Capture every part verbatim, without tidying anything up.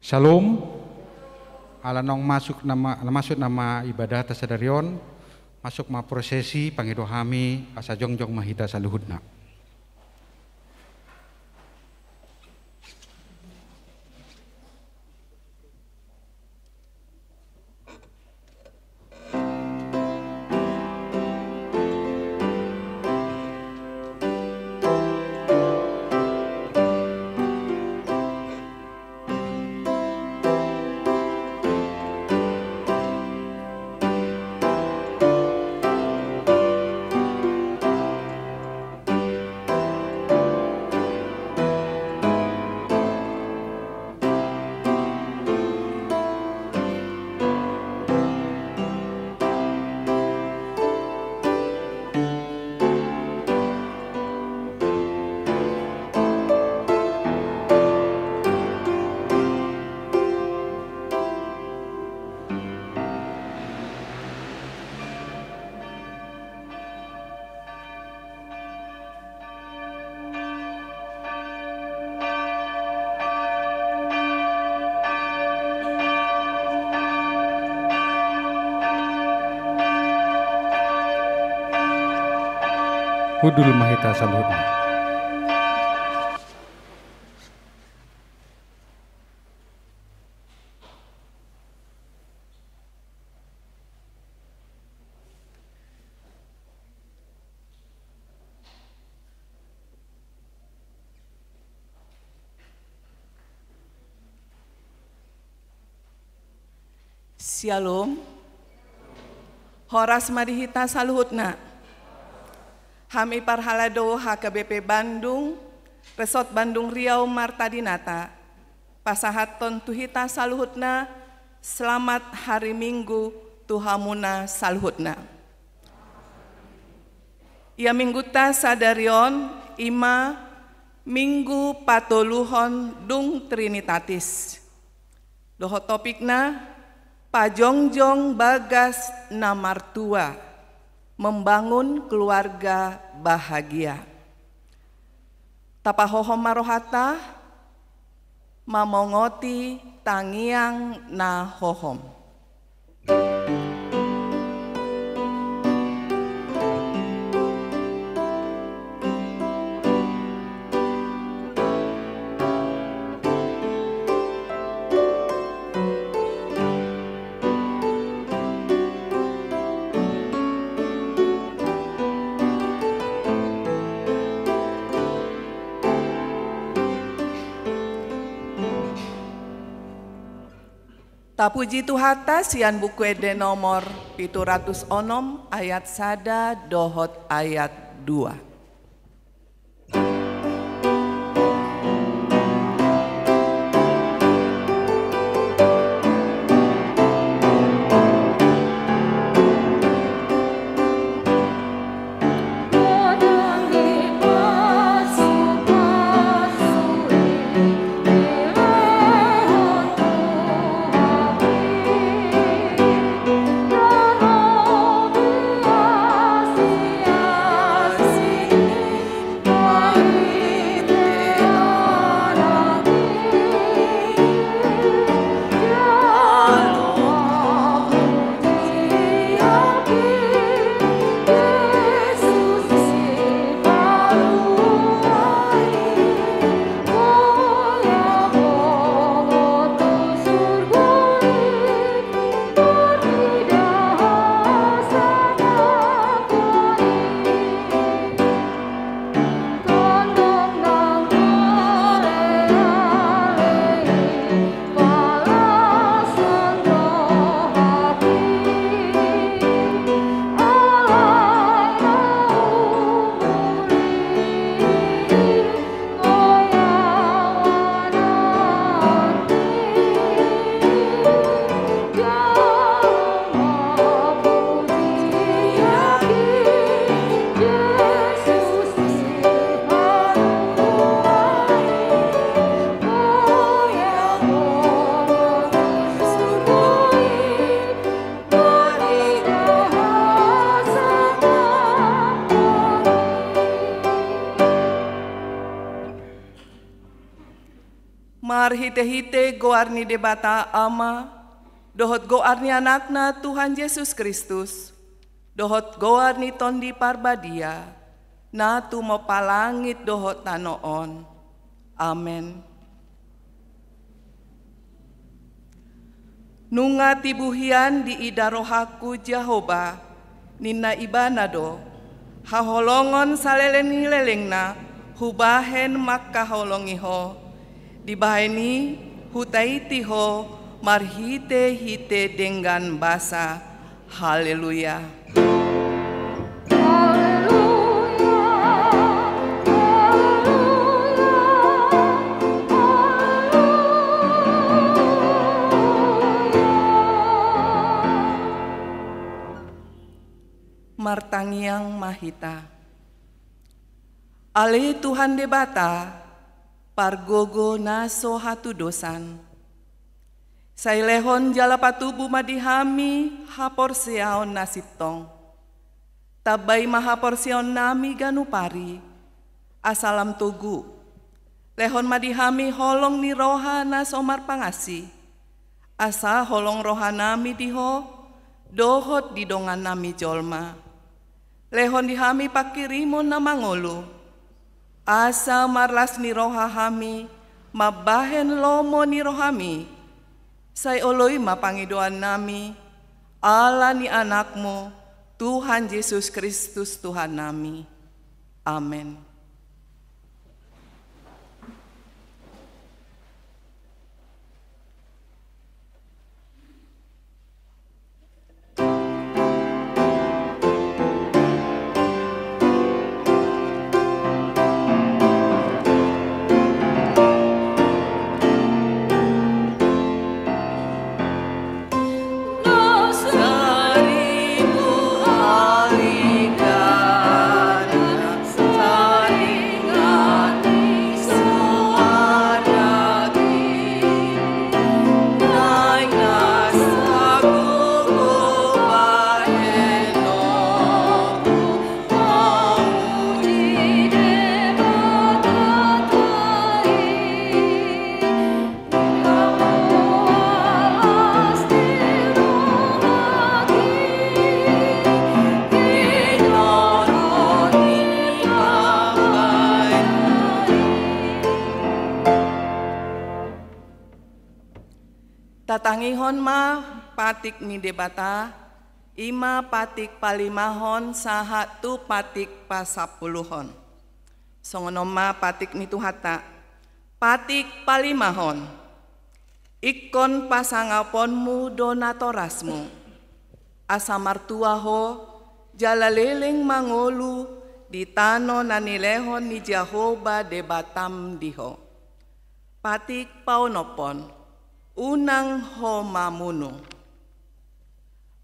Syalom. Ala naung masuk nama, masuk nama ibadahta sadari on, masuk ma prosesi, pangido hami asa jongjong ma hita saluhutna. Hundul ma hita saluhutna. Syalom. Horas ma di hita saluhutna. Hami parhalado H K B P Bandung, Resort Bandung Riau Marta Dinata, pasahathon tu hita saluhutna, selamat hari Minggu tu hamuna saluhutna. Ia Mingguta sadari on i ma Minggu patoluhon dung Trinitatis. Dohot topikna, pajongjong bagas na martua, membangun keluarga bahagia. Tapahohom ma rohanta, mamongoti tangiang na hohom. Tapuji Tuhanta sian Buku Ende nomor pitu ratus onom ayat sada dohot ayat dua. Marhite-hite goar ni Debata Ama, dohot goar ni Anakna Tuhan Jesus Kristus, dohot goar ni Tondi Parbadia, na tumompa langit dohot tano on. Amen. Nunga tibu hian diida rohangku Jahowa, ninna Ibana do, haholongon saleleng ni lelengna hubahen mangkaholongi ho. Dibahen i hutaiti ho marhite-hite denggan basa. Haleluya. Martangiang ma hita. Ale Tuhan Debata, pargogo na so hatudosan, sai lehon jala patubu ma di hami haporseaon na sintong. Tambai ma haporseaonnami ganup ari, asa lam togu. Lehon ma di hami holong ni roha na so marpangansi, asa holong rohanami di ho dohot di dongannami jolma. Lehon di hami pangkirimon na mangolu, asa marlas ni roha hami mambahen lomo ni rohami. Sai oloi ma pangidoannami, ala ni Anakmu, Tuhan Jesus Kristus Tuhannami. Amen. Tatangihon ma patik ni Debata, i ma patik palimahon sahat tu patik pasampuluhon. Songon on ma patik ni Tuhanta. Patik palimahon. Ingkon pasangaponmu do natorasmu, asa martua ho jala leleng mangolu di tano na nilehon ni Jahowa Debatam di ho. Patik paonomhon, unang ho mamunu.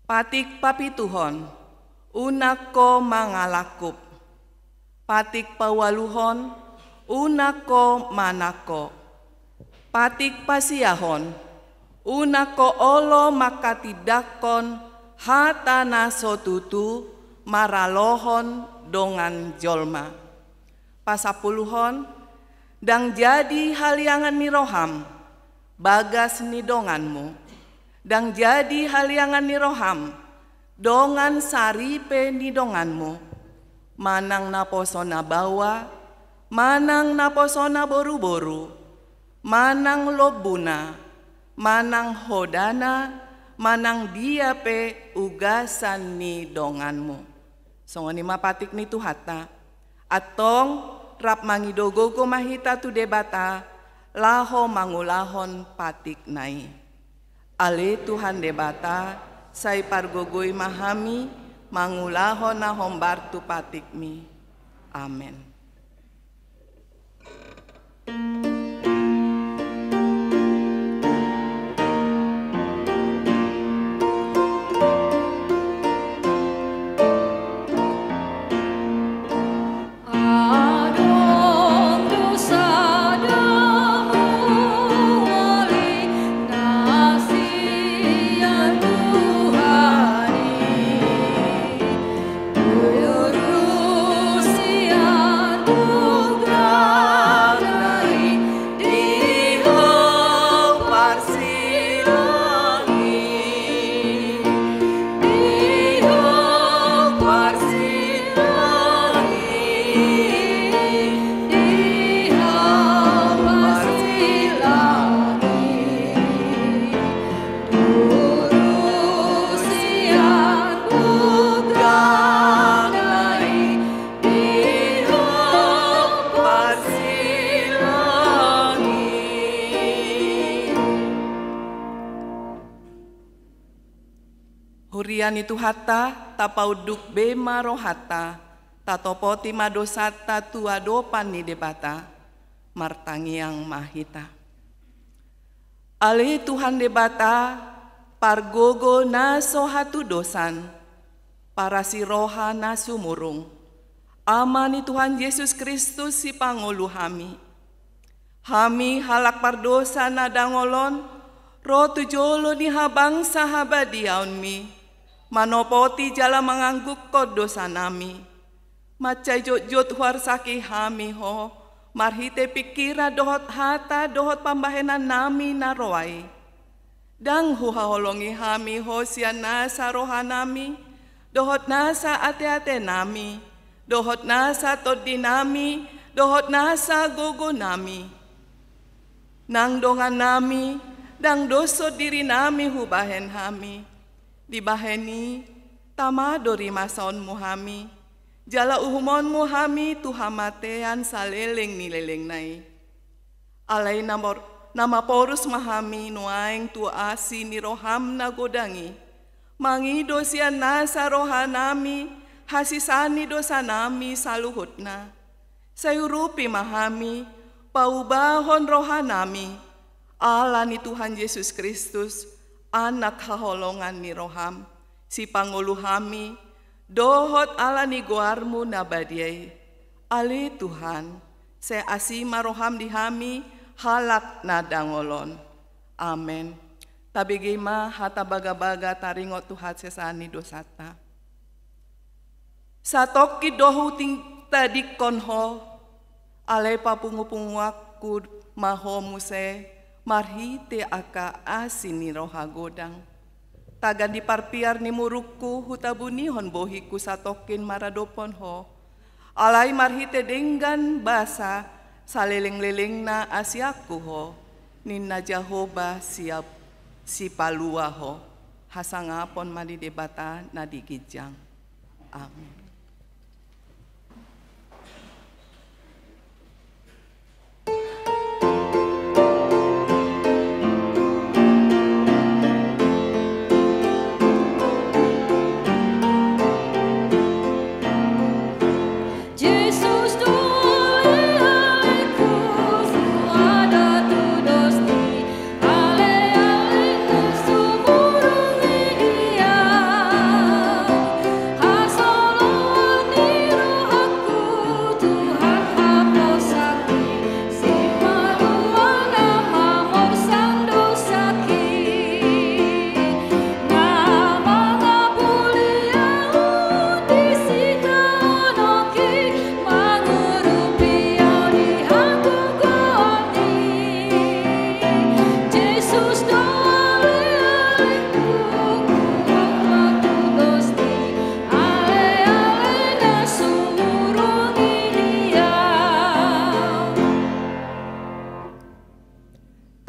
Patik papituhon, unang ho mangalangkup. Patik paualuhon, unang ho manangko. Patik pasiahon, unang ho olo mangkatindangkon hata na so tutu maralohon dongan jolma. Pasampuluhon, ndang jadi haliangan ni roham bagas ni donganmu. Ndang jadi haliangan ni roham dongan saripe ni donganmu, manang naposona baoa, manang naposona boruboru, manang lombuna, manang hodana, manang dia pe ugasan ni donganmu. Songon i ma patik ni Tuhanta. Antong rap mangido gogo ma hita tu Debata laho mangulahon patikna i. Ale Tuhan Debata, sai pargogoi ma hami mangulahon na hombar tu patikmi. Amen. Huria ni Tuhanta, tapaunduk be ma rohanta, tatopoti ma dosanta tu adopan ni Debata. Martangiang ma hita. Ale Tuhan Debata, pargogo na so hatudosan, parasi roha na sumurung, Ama ni Tuhan Jesus Kristus sipangolu hami. Hami halak pardosa na dangol on, ro tu jolo ni habangsa habadiaonmi, manopoti jala manganggungkon dosanami. Mansai jotjot huarsaki hami Ho, marhite pingkiran dohot hata dohot pambahenannami na roa i. Ndang huhaholongi hami Ho sian nasa rohanami, dohot nasa ateatenami, dohot nasa tondinami, dohot nasa gogonami. Nang dongannami, ndang doshon dirinami hubahen hami. Dibahen i, tama do rimasaonmu hami, jala uhumonmu hami tu hamatean saleleng ni lelengna i. Alai na mor-, na maporus ma hami nuaeng tu asi ni roham na godang i, mangido sian nasa rohanami hasesaan ni dosanami saluhutna. Sai urupi ma hami, paubahon rohanami, ala ni Tuhan Jesus Kristus, Anak haholongan ni roham, sipangolu hami, dohot ala ni goarmu na badia i. Ale Tuhan, sai asi ma roham di hami, halak na dangol on. Amen. Tabege ma hata bagabaga taringot tu hasesaan ni dosanta. Satongkin do hutadingkon Ho, alai papungupunguanku ma Ho muse, marhite angka asi ni roha godang. Tagan di parpiar ni murukku, hutabunihon bohingku satongkin maradophon Ho. Alai marhite denggan basa, salelenglelengna asianku Ho, ninna Jahowa siap sipalua Ho. Hasangapon ma di Debata na di ginjang. Amen.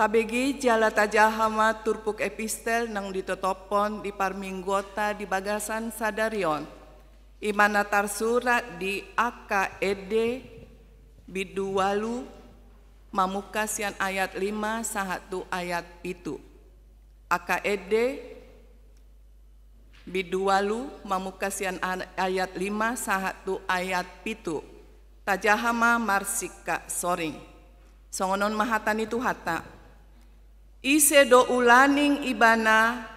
Tabege jala tajaha ma turpuk epistel naung ditotophon di parmingguonta di bagasan sadari on. I ma na tarsurat di Angka Ende bindu ualu mamungka sian ayat lima sahat tu ayat pitu. Angka Ende bindu ualu mamungka sian a-, ayat lima sahat tu ayat pitu. Tajaha ma marsingkat soring. Songon on ma hata ni Tuhanta. Ise do ulaning ibana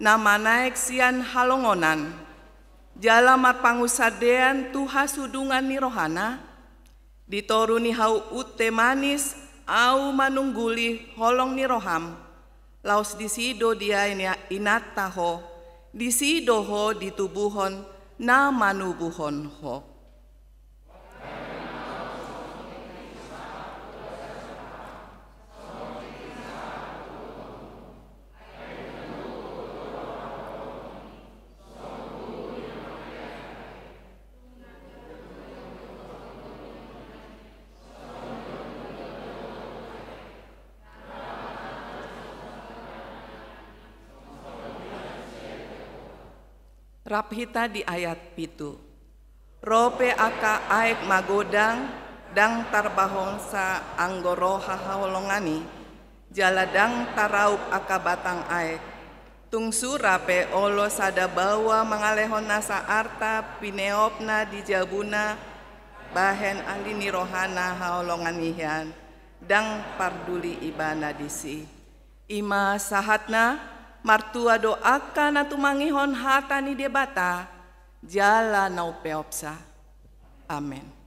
na manaek sian halongonan, jala marpangunsandean tu hasudungan ni rohana? Di toru ni hau unte manis, ahu manungguli holong ni roham. Laos disi do diae ni inanta ho, disi do ho ditubuhon na manubuhon ho. Rap hita di ayat pitu. Ro pe angka aek magodang, ndang tarbahongsa anggo ro hahaholongan i, jala ndang taraup angka batang aek. Tung sura pe olo sada baoa mangalehon nasa arta pineopna di jabuna bahen ahli ni rohana haholongan i hian, ndang parduli ibana disi. I ma sahatna, martua do angka na tumangihon hata ni Debata jala na umpeopsa. Amen.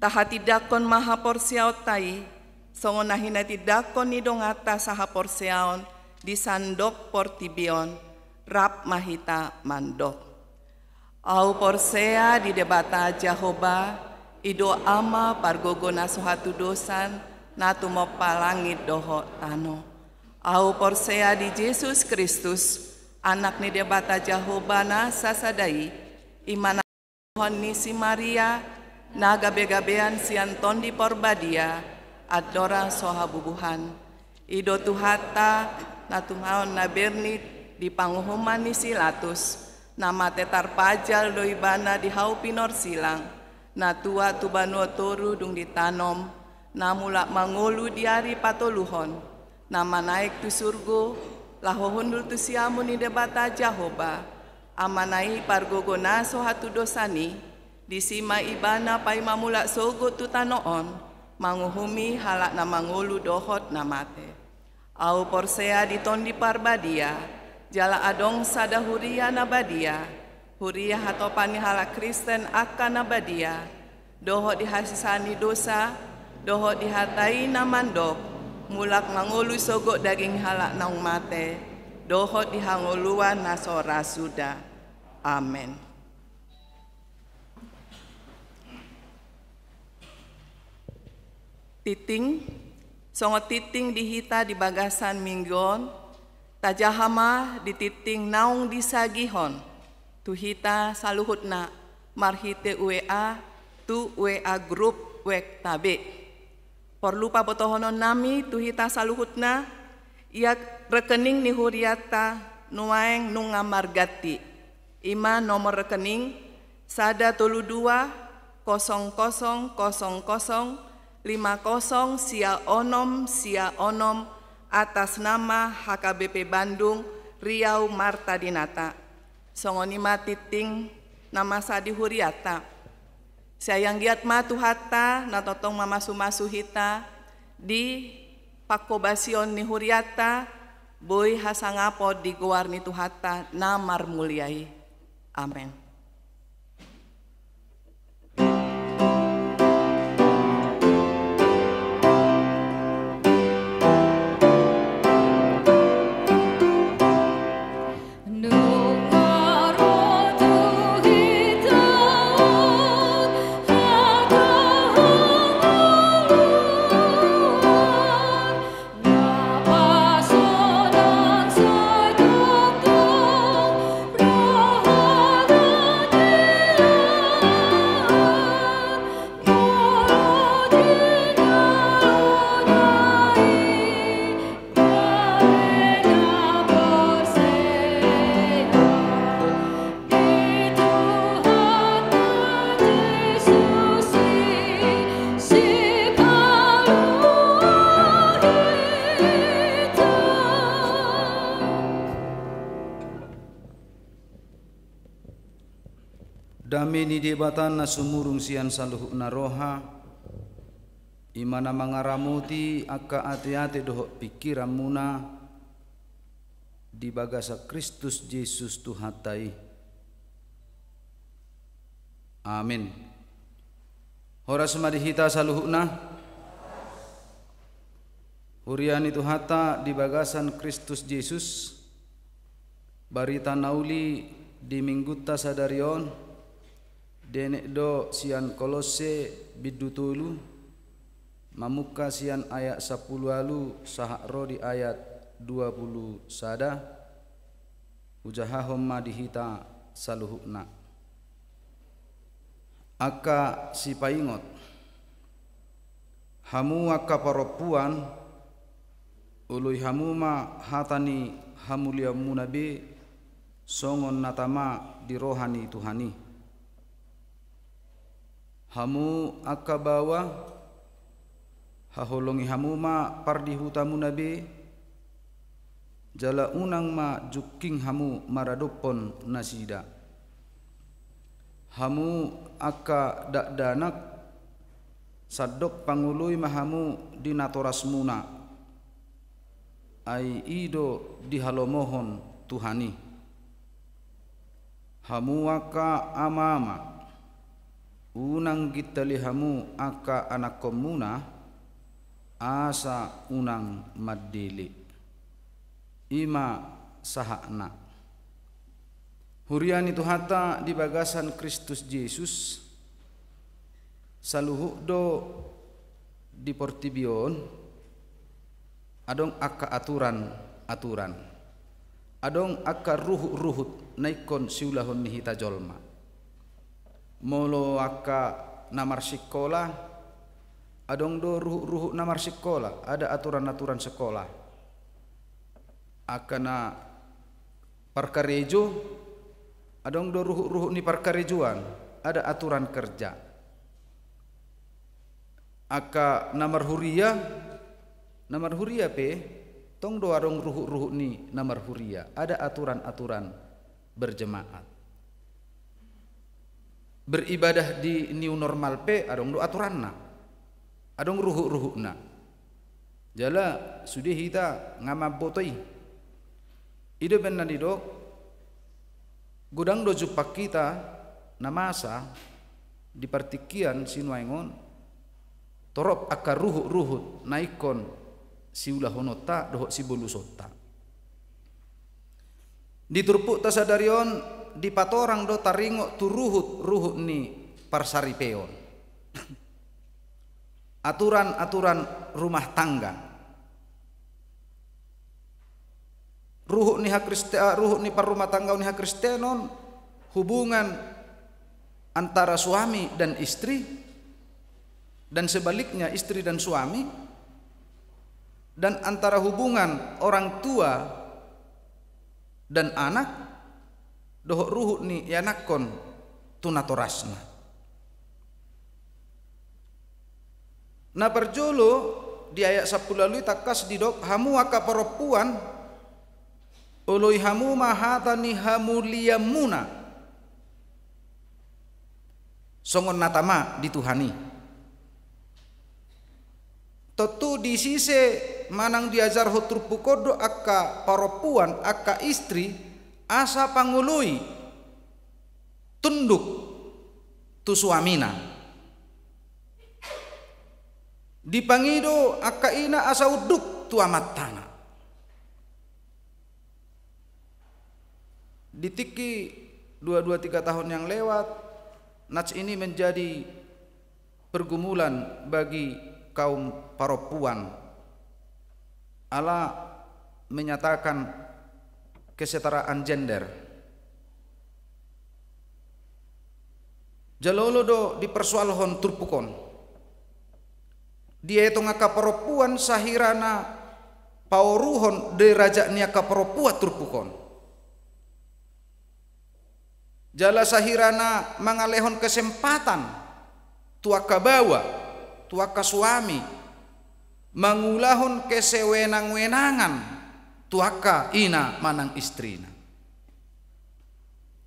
Tahatindangkon ma haporseaonta i, songon na hinatindangkon ni donganta sahaporseaon di sandok portibi on, rap ma hita mandok. Ahu porsea di Debata Jahowa, i do Ama pargogo na so hatudosan, na tumompa langit dohot tano. Ahu porsea di Jesus Kristus, Anak ni Debata Jahowa na sasada i, i ma na hon ni si Maria, na gabegabean sian Tondi Parbadia, andorang so habubuhan. I do Tuhanta, na tumaon na bernit di panguhuman ni si Latus, na mate tarpajal do ibana di hau pinorsilang, na tuat tu banua toru dung ditanom, na mulak mangolu di ari patoluhon, na manaek tu surgo, laho hundul tu siamun ni Debata Jahowa, Amana i pargogo na so hatudosan i, disi ma ibana paima mulak sogot tu tano on, manguhumi halak na mangolu dohot na mate. Ahu porsea di Tondi Parbadia, jala adong sada huria na badia, huria hatopan ni halak Kristen angka na badia, dohot di hasesaan ni dosa, dohot di hata i na mandok, mulak mangolu sogot daging halak naung mate, dohot di hangoluan na so ra suda. Amen. Tingting, songon tingting di hita di bagasan minggu on, tajaha ma di tingting naung disagihon tu hita saluhutna marhite W A tu W A grup Wektabe. Porlu pabotohonon nami tu hita saluhutna, ia rekening ni hurianta nuaeng nunga marganti. I ma nomor rekening sada tolu dua kosong kosong kosong kosong lima kosong sia onom sia onom, atas nama H K B P Bandung, Riau Marta Dinata. Songon i ma tingting na masa di hurianta. Sai anggiat ma Tuhanta na tongtong mamasumasu hita di panghobasion ni hurianta, boi hasangapon di goar ni Tuhanta na marmulia i. Amen. Dame ni Debata na sumurung sian saluhutna roha, i ma na mangaramoti angka ateate dohot pingkiranmuna di bagasan Kristus Jesus Tuhanta i. Amen. Horas ma di hita saluhutna. Huria ni Tuhanta di bagasan Kristus Jesus, barita na uli di minggunta sadari on, dienet do sian Kolosse bindu tolu, mamungka sian ayat sampulu ualu sahat ro di ayat dua pulu sada. Hujahahon ma di hita saluhutna. Angka sipaingot. Hamu angka parompuan, oloi hamu ma hata ni hamuliaonmuna be, songon na tama di roha ni Tuhan i. Hamu angka baoa, haholongi hamu ma pardihutamuna be, jala unang ma jungking hamu maradophon nasida. Hamu angka dakdanak, sandok pangoloi ma hamu di natorasmuna, ai i do dihalomohon Tuhan i. Hamu angka ama-ama, unang gintali hamu angka anakkonmuna, asa unang mandele. I ma sahatna. Huria ni Tuhanta di bagasan Kristus Jesus, saluhut do di portibi on, adong angka aturan-aturan. Adong angka ruhut-ruhut na ingkon siulahon ni hita jolma. Molo angka na marsikola, adong do ruhut-ruhut na marsikola, ada aturan-aturan sekolah. Angka na parkarejo, adong do ruhut-ruhut ni parkarejoan, ada aturan kerja. Angka na marhuria, na marhuria pe, tong do adong ruhut-ruhut ni na marhuria, ada aturan-aturan berjemaat. Beribadah di new normal pe, adong do aturanna, adong ruhut-ruhutna. Jala sude hita nga mamboto i. I do umbahen na didok, godang do jumpang hita na masa di partingkian sinuaeng on, torop angka ruhut-ruhut na ingkon siulahononta dohot sibolusonta. Di turpukta sadari on, dipatorang do taringot tu ruhut-ruhut ni parsaripeon. Aturan-aturan rumah tangga. Ruhut ni hakriste-, ah, ruhut ni parrumahtanggaon ni hakristenon, hubungan antara suami dan istri, dan sebaliknya istri dan suami, dan antara hubungan orang tua dan anak, dohot ruhut ni ianakhon tu natorasna. Na parjolo di ayat sampulu ualu i tangkas didok, hamu angka parompuan, oloi hamu ma hata ni hamuliaonmuna, songon na tama di Tuhan i. Tontu disise manang diajarhon turpuk on do angka parompuan, angka istri, asa pangoloi, tunduk tu suamina. Dipangido angka ina asa unduk tu amantana. Di tingki dua, dua tiga tahun yang lewat, nats ini menjadi pergumulan bagi kaum parompuan ala menyatakan kesetaraan gender. Jala olo do dipersoalhon turpuk on. Dietong angka parompuan sahira na paoruhon derajat ni angka parompuan turpuk on. Jala sahira na mangalehon kesempatan tu angka baoa, tu angka suami, mangulahon kesewenang-wenangan tu angka ina manang istrina.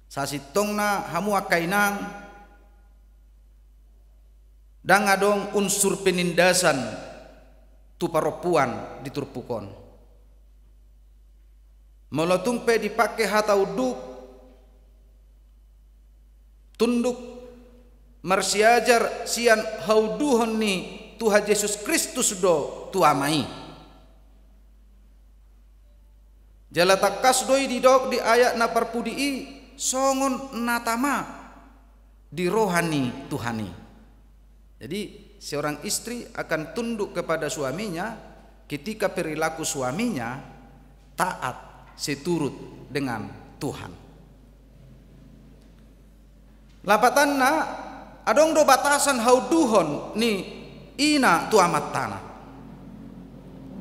Sasintongna hamu angka inang, ndang adong unsur penindasan tu parompuan di turpuk on. Molo tung pe dipake hata unduk, tunduk, marsiajar sian haunduhon ni Tuhan Jesus Kristus do tu Ama i. Jala tangkas do i didok di ayat na parpudi i, songon na tama di roha ni Tuhan i. Jadi, seorang istri akan tunduk kepada suaminya ketika perilaku suaminya taat seturut dengan Tuhan. Lapatanna, adong do batasan haunduhon ni ina tu amantana.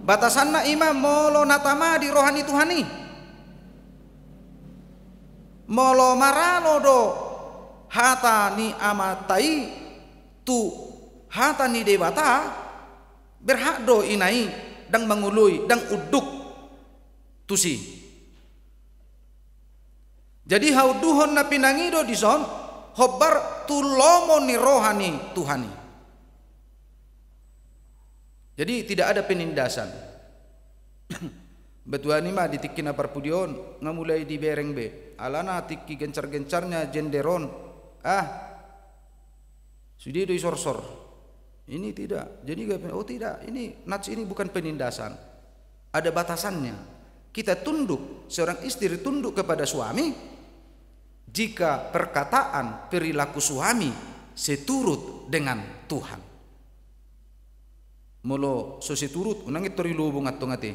Batasanna i ma molo na tama di roha ni Tuhan i. Molo maralo do hata ni amanta i tu hata ni Debata, berhak do ina i ndang mangoloi, ndang unduk tusi. Jadi haunduhon na pinangido dison hombar tu lomo ni roha ni Tuhan i. Jadi tidak ada penindasan. Batuan i ma di tingki na parpudi on nga mulai dibereng be. Alana tingki gencar-gencarnya gender on. Ah, sude do isorsor. Ini tidak. Jadi, oh tidak, ini nats ini bukan penindasan. Ada batasannya. Kita tunduk, seorang istri tunduk kepada suami jika perkataan, perilaku suami seturut dengan Tuhan. Molo so seturut, unang intor ilobong antong ate.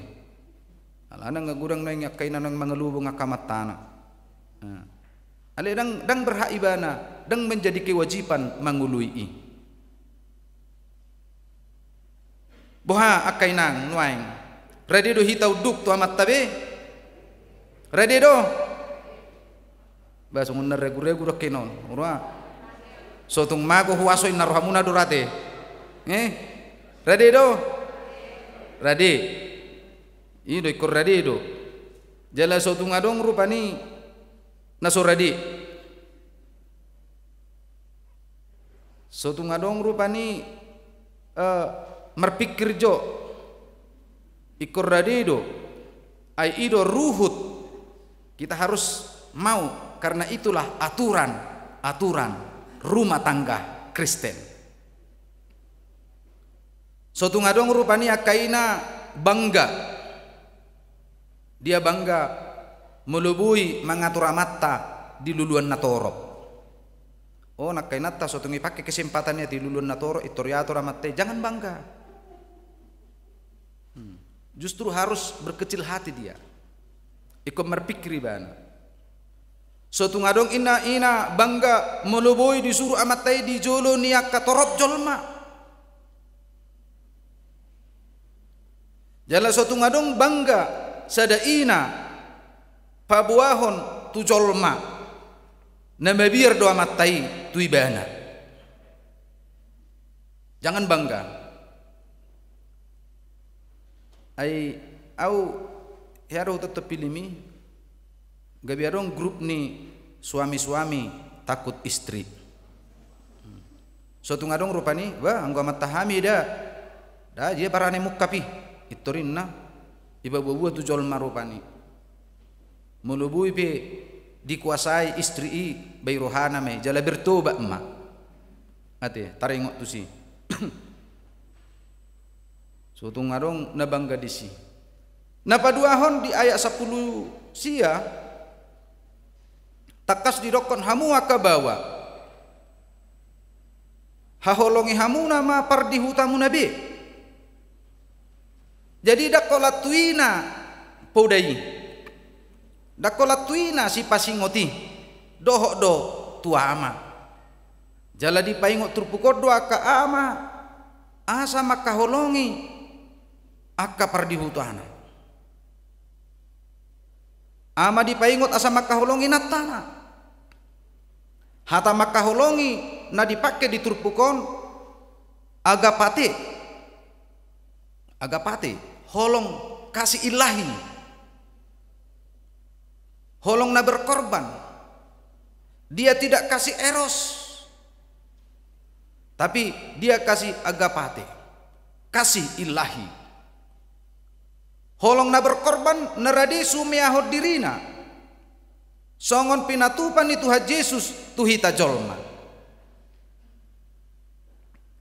Alana nga godang naeng angka ina naeng mangalobong angka amantana. Nah. Alai ndang, ndang berhak ibana, ndang menjadi kewajiban mangoloi i. Boha angka inang nuaeng? Rade do hita unduk tu amanta be? Rade do? Ba songon na regu-regu do angka ina on. Ura. So tung mago huaso inna rohamuna do rade. Eh? Rade do? Rade. I do, ingkon rade do. Jala so tung adong rupani na so rade. So tung adong rupani, eh, marpikir jo. Ingkon rade do. Ai i do ruhut. Kita harus mau, karena itulah aturan, aturan rumah tangga Kristen. So tung adong rupani angka ina bangga. Dia bangga molo boi mangatur amanta di luluan na torop. Oh, angka inanta so tung ipake kesempatan i di luluan na torop, intor iatur amanta i, jangan bangga. Hmm. Justru harus berkecil hati dia. Ingkon marpikir ibana. So tung adong ina, ina bangga molo boi disuru amanta i di jolo ni angka torop jolma. Jala so tung adong bangga sada ina paboahon tu jolma na mabiar do amanta i tu ibana. Jangan bangga. Ai au hea do hutotop film i, gabe adong grup ni suami-suami takut istri. So tung adong rupani, wah, anggo amanta hami da, da dia barani mungkap i. Intor inna ipaboa-boa tu jolma rupani. Molo boi pe dikuasai istri i, bai rohana ma i, jala bertobat ma. Ate, taringot tusi. So tung adong na bangga disi. Na paduahon di ayat sampulu sia, tangkas didokkon hamu angka baoa, haholongi hamuna ma pardihutamuna be. Jadi ndang holan tu ina poda i. Ndang holan tu ina sipasingot i. Dohot do tu ama. Jala dipaingot turpuk on do angka ama asa mangkaholongi angka pardihutana. Ama dipaingot asa mangkaholongi inantana. Hata mangkaholongi na dipake di turpuk on, agapate. Agapate, holong kasih ilahi. Holong na berkorban. Dia tidak kasih eros. Tapi dia kasih agapate, kasih ilahi. Holong na berkorban na rade sumeahon dirina. Songon pinatupa ni Tuhan Jesus tu hita jolma.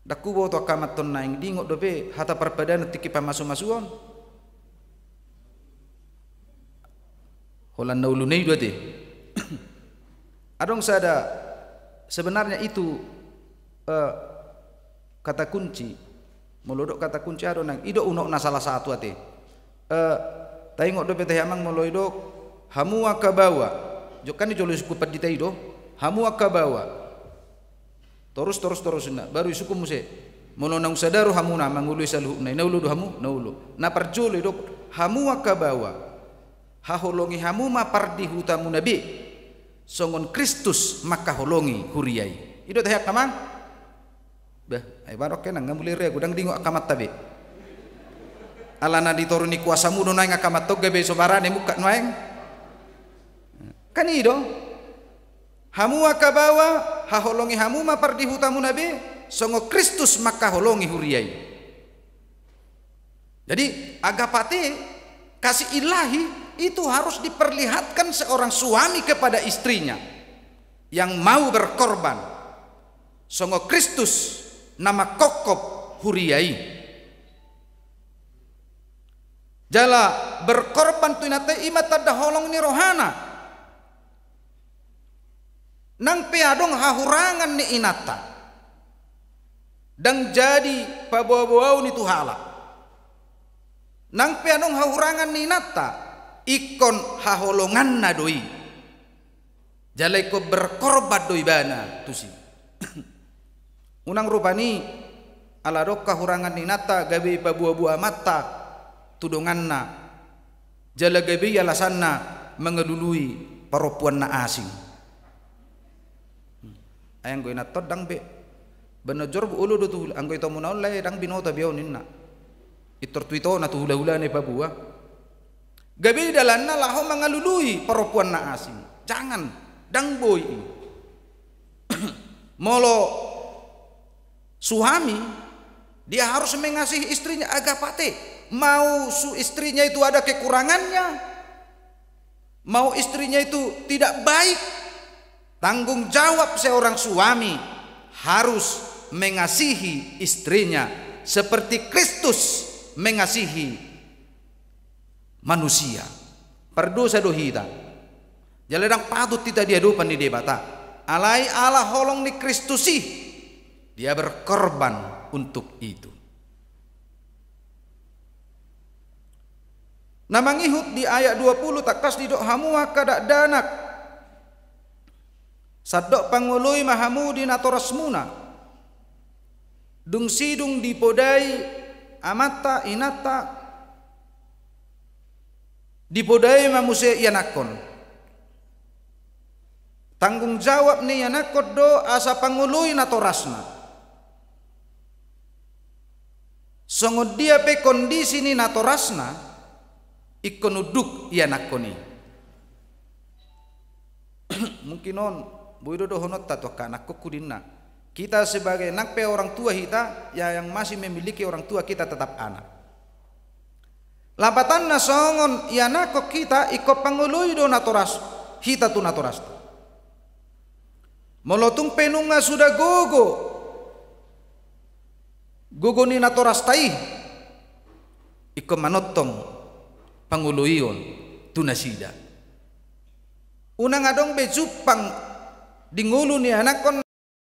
Ndang huboto angka amanta on naeng diingot dope hata parpadanan tingki pamasumasuon. Holan na olo na i do ate. Adong sada, sebenarnya itu, eh, kata kunci. Molo didok kata kunci, adong nang i do unokna salah satu ate. Eh, taingot dope tahe amang molo didok hamu angka baoa. Jokkan i jolo isungkun pandita i do. Hamu angka baoa. Torus, torus, torus ninna. Baru isungkun muse. Molo naung sada do hamuna mangoloi saluhutna i, na olo do hamu? Na olo. Na parjolo didok, hamu angka baoa, haholongi hamu ma pardihutamuna be, songon Kristus mangkaholongi huria i. I do tahe angka amang? Bah, ai baru kena nga mulai re, godang diingot angka amanta be. Alana di toru ni kuasamu do naeng angka amanta on gabe so barani mungkap nuaeng. Kan i do. Hamu angka baoa, haholongi hamu ma pardihutamuna be, songon Kristus mangkaholongi huria i. Jadi, agapate, kasih ilahi, itu harus diperlihatkan seorang suami kepada istrinya yang mau berkorban, songon Kristus na mangkophop huria i. Jala berkorban tu inanta i, i ma tanda holong ni rohana. Nang pe adong hahurangan ni inanta, ndang jadi paboaboaon i tu halak. Nang pe adong hahurangan ni inanta, ingkon haholonganna do i. Jala ingkon berkorban do ibana tusi. Unang rupani, ala adong hahurangan ni inanta gabe ipaboaboa amanta tu donganna, jala gabe i alasanna mangalului parompuan na asing. Ai anggo inanta on ndang be. Baen na jor olo do tu hula, anggo itomuna on lae ndang binoto be ahu ninna. Pintor tu itona tu hulahulana ipaboa. Gabe i dalanna laho mangalului parompuan na asing. Jangan, ndang boi i. Molo suami, dia harus mengasihi istrinya, agapate. Mau su-, istrinya itu ada kekurangannya, mau istrinya itu tidak baik, tanggung jawab seorang suami harus mengasihi istrinya seperti Kristus mengasihi manusia. Pardosa do hita. Jala ndang patut hita di adopan ni Debata. Alai ala holong ni Kristus i, dia berkorban untuk itu. Na mangihut di ayat dua puluh, tangkas didok, hamu angka dakdanak, sandok pangoloi ma hamu di natorasmuna. Dung sidung dipodai amanta, inanta, dipodai ma muse ianakhon. Tanggung jawab ni ianakhon do asa pangoloi natorasna. Songon dia pe kondisi ni natorasna, ingkon unduk ianakhon i. Mungkin on, boi do dohononta tu angka anakhonhu ninna. Kita sebagai, nang pe orang tua hita, ya, yang masih memiliki orang tua, kita tetap anak. Lapatanna songon ianakhon hita, ingkon pangoloi do natoras, hita tu natorasta. Molo tung pe nunga suda gogo, gogo ni natorasta i, ingkon manongtong pangoloion tu nasida. Unang adong be jumpang di ngolu ni anakhon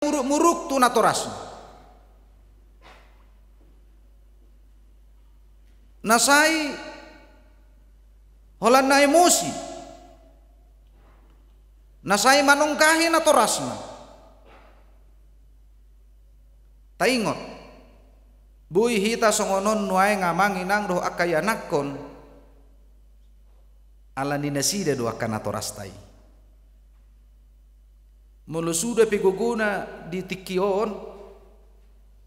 muruk-muruk tu natorasna. Na sai holan na emosi, na sai manonggahi natorasna. Taingot, boi hita songon on nuaeng amang inang dohot angka ianakhon, ala ni nasida do angka natorasta i. Molo suda pe gogona di tingki on,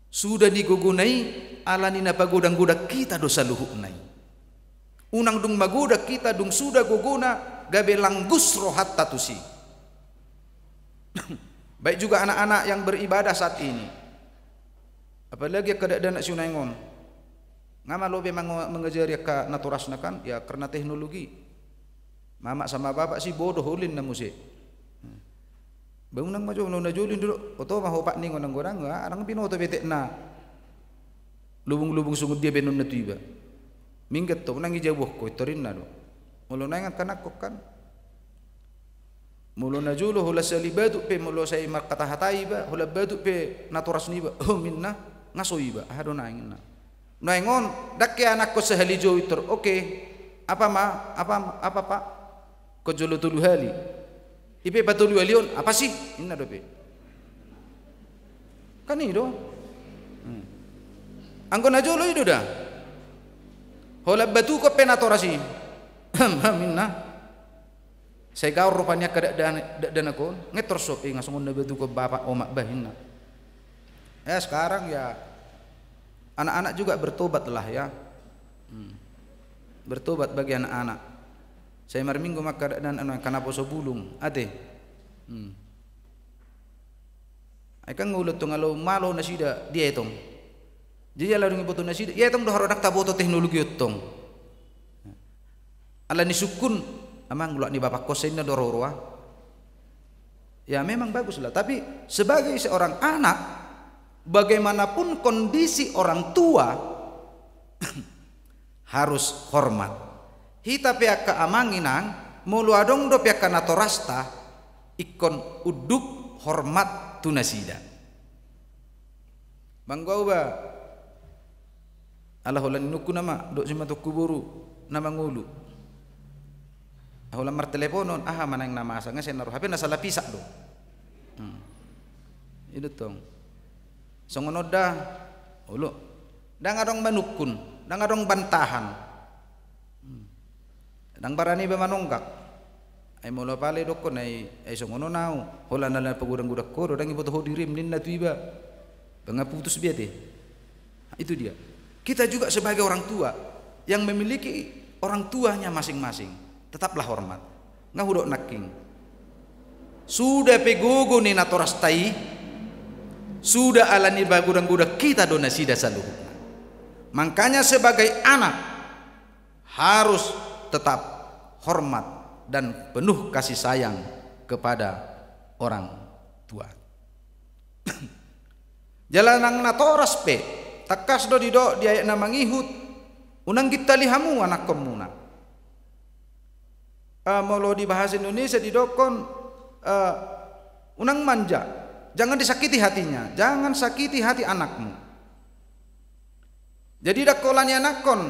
suda ni gogona i, ala ni na pagodang-godang hita do saluhutna i. Unang dung magodang hita dung suda gogona gabe langgus rohanta tusi. Baik juga anak-anak yang beribadah saat ini. Apalagi angka dakdanak sinuaeng on. Nga malo be mango-, mangajari angka natorasna kan, ya karena teknologi. Mamak sama bapak si bodoh, uli ninna muse. Ba unang ma jo, molo na jolo i do, oto ma hopak ninna godang, godang, ah, ndang binoto be etekna. Lubung-lubung songon dia baenonna tu iba. Minggat tong, unang ijabohon ho, i torinna do. Molo naeng angka anakkon kan. Molo na jolo holan sahali batuk pe, molo sai marhata-hata iba, holan batuk pe natoras niba. Oh, ninna, nga so iba. Aha do naeng ninna. Naeng on, ndang ke anakkon sahali jo i tor. Oke. Apa ma, apa, apa, Pak? Ingkon jolo tolu hali. I pe patoluhalihon, apa sih? Ninna dope. Kan i do. Hmm. Anggo na jolo i do da. Holan batukon pe natoras i. Ham, ham, ninna. Sai gaor rupani angka dakdanak, dakdanak on. Ngetor sop i, nga songon na batukon bapak omak bah ninna. Ya, sekarang ya, anak-anak juga bertobatlah ya. Hmm. Bertobat bagi anak-anak. Sai marminggu ma angka dakdanak on, angka na poso bulung, ate. Hmm. Ai kan nga olo tong, ala malo nasida dietong. Jadi ala dung diboto nasida, ia tong do harodak taboto teknologi on tong. Ala ni sungkun, amang, luat ni bapak kos ninna do roa-roa. Ya, memang baguslah, tapi sebagai seorang anak, bagaimanapun kondisi orang tua, harus hormat. Hita pe angka amang inang, molo adong dope angka natorasta, ingkon unduk hormat tu nasida. Manggo au ba, ala holan inongku nama, dohot simatongku boru, na mangolu. Holan marteleponon, aha ma naeng na masa, nga sai na ro, hape na sala pisak do. Hmm. I do tong. Songon on da, olo. Ndang adong manungkun, ndang adong bantahan. Hmm. Ndang barani iba manonggak. Ai molo pala didokkon ai, ai songon on au. Holan ala pagodang-godang ho do, ndang diboto ho dirim ninna tu iba. Ba nga putus be ate. Itu dia. Kita juga sebagai orang tua yang memiliki orang tuanya masing-masing, tetaplah hormat. Nga hudok nangkin. Suda pe gogo ni natorasta i, suda ala ni pagodang-godang hita do nasida saluhutna. Makanya sebagai anak, harus tetap hormat dan penuh kasih sayang kepada orang tua. Jala nang natoras pe, tangkas do didok di ayat na mangihut, unang gintali hamu anakkonmuna. Eh, molo di bahasa Indonesia didokkon, eh, unang manja, jangan disakiti hatinya, jangan sakiti hati anakmu. Jadi ndang holan i anakkon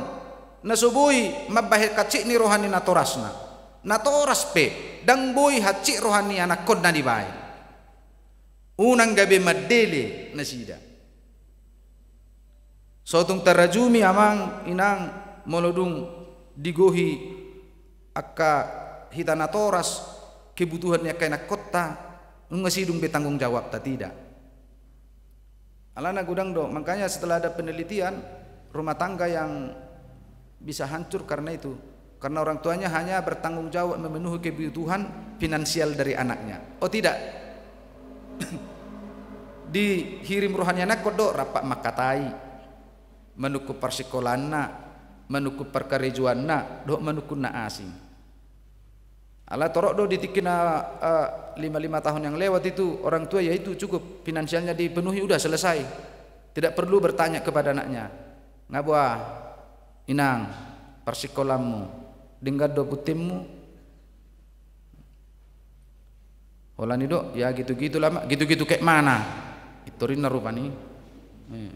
na so boi mambahen hansit ni roha ni natorasna. Natoras pe ndang boi hansit roha ni anakkonna dibahen. Unang gabe mandele nasida. So tung tarajumi amang inang, molo dung digohi angka hita natoras kebutuhan ni angka inakkonta, nunga sidung be tanggung jawabta, tidak. Alana godang do, makanya setelah ada penelitian, rumah tangga yang bisa hancur karena itu. Karena orang tuanya hanya bertanggung jawab memenuhi kebutuhan finansial dari anaknya. Oh tidak. Dihirim roha ni anakkon do rap mangkatai, manungkun parsingkolaanna, manungkun parkarejoanna, dohot manungkun na asing. Ala torop do di tingki na, eh, lima, lima tahun yang lewat itu, orang tua ya itu cukup finansialnya dipenuhi, udah selesai. Tidak perlu bertanya kepada anaknya. Nga boha, inang, parsingkolaanmu, denggan do puntinmu? Holan i do, ya gitu-gitu lah, Mak. Gitu-gitu kayak mana? I torinna rupani. Eh.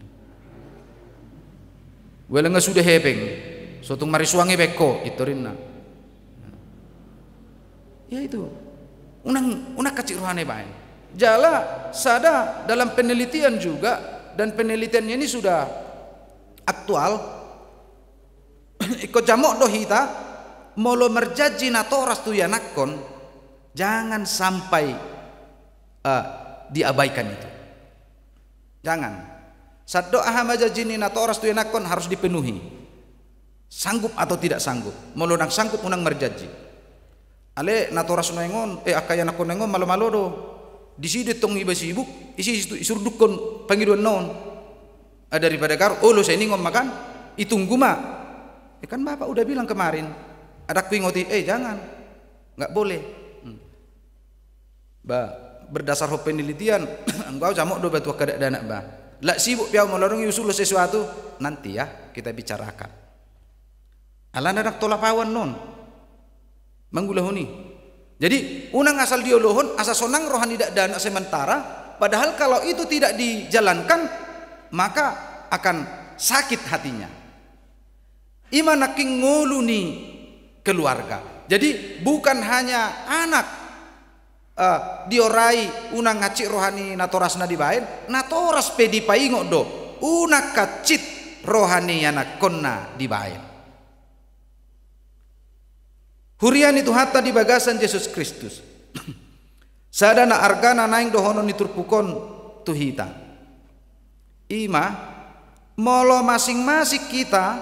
Wala nga sude hepeng, so tung marisuang i baen ho, i torinna. Ya itu. Unang, unang hansit rohana dibaen. Jala sada dalam penelitian juga, dan penelitiannya ini sudah aktual. Ingkon jamot do hita, molo marjanji natoras tu ianakkon, jangan sampai, eh, diabaikan itu. Jangan. Sandok aha ma janji ni natoras tu ianakkon harus dipenuhi. Sanggup atau tidak sanggup. Molo ndang sanggup, unang marjanji. Ale natoras nuaeng on, eh, angka ianakkon nuaeng on malo-malo do. Disi do tong iba sibuk, isi, isi tu, isurdukkon pangidoanna on. Ah, daripada garu, olo, sai ningon ma kan, itunggu ma. Eh, kan Bapak udah bilang kemarin. Adong huingot i, eh, jangan. Nggak boleh. Hmm. Ba, berdasarhon penelitian, anggo au jamot do ba tu angka dakdanak ba. Lak sibuk pe au, molo adong i usul sesuatu, nanti ya kita bicarakan. Alana ndang tolap au annon mangulahon i. Jadi unang asal diolohon asa sonang roha ni dakdanak sementara, padahal kalau itu tidak dijalankan maka akan sakit hatinya. I ma nangkin ngolu ni keluarga. Jadi bukan hanya anak eh, diorai unang hansit roha ni natorasna dibaen, natoras pe dipaingot do unang hansit roha ni anakkonna dibaen. Huria ni Tuhanta di bagasan Jesus Kristus. Sada na arga na naeng dohonon ni turpuk on tu hita. I ma, molo masing-masing hita,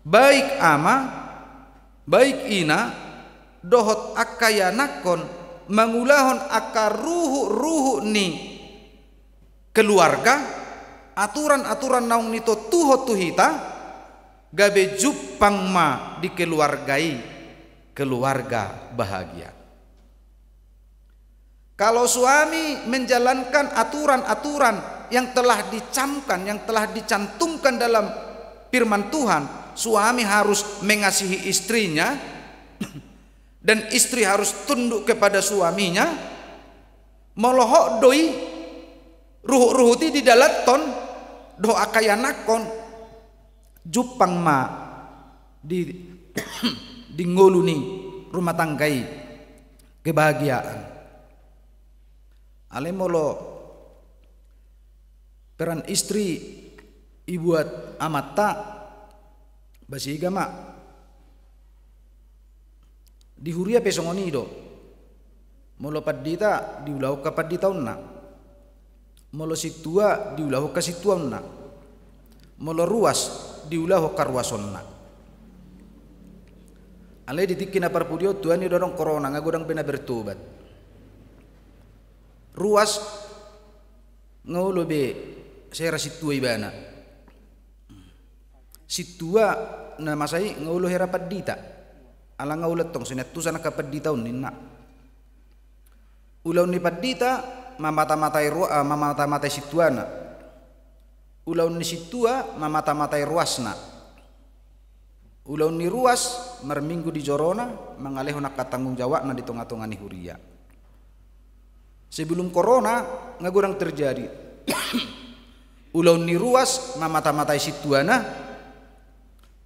baik ama, baik ina, dohot angka ianakkon, mangulahon angka ruhut-ruhut ni keluarga, aturan-aturan naung nitontuhon tu hita, gabe jumpang ma di keluarga i, keluarga bahagia. Kalau suami menjalankan aturan-aturan yang telah dicamkan, yang telah dicantumkan dalam firman Tuhan, suami harus mengasihi istrinya dan istri harus tunduk kepada suaminya, molo hot do i ruhut-ruhut i didalanhon dohot angka ianakkon, jumpang ma di, di ngolu ni rumah tangga i kebahagiaan. Alai molo peran istri ibuat amanta, basiga ma. Di huria pe songon i do. Molo pandita diulahon angka panditaonna. Molo sintua diulahon angka sintuaonna. Molo ruas diulahon angka ruasonna. Alai di tingki na parpudi on, tu an i do adong korona, nga godang be na bertobat. Ruas nga olo be sera sintua ibana. Sintua na masa i nga olo hera pandita. Ala nga olo tong, sian antusan angka pandita on ninna. Ulaon ni pandita mamata-matai rua-, ah, mamata-matai sintuana. Ulaon ni sintua mamata-matai ruasna. Ulaon ni ruas marminggu di jorona, mangalehon angka tanggung jawabna di tonga-tonga ni huria. Sebelum korona nga godang terjadi. Ulaon ni ruas mamata-matai sintuana,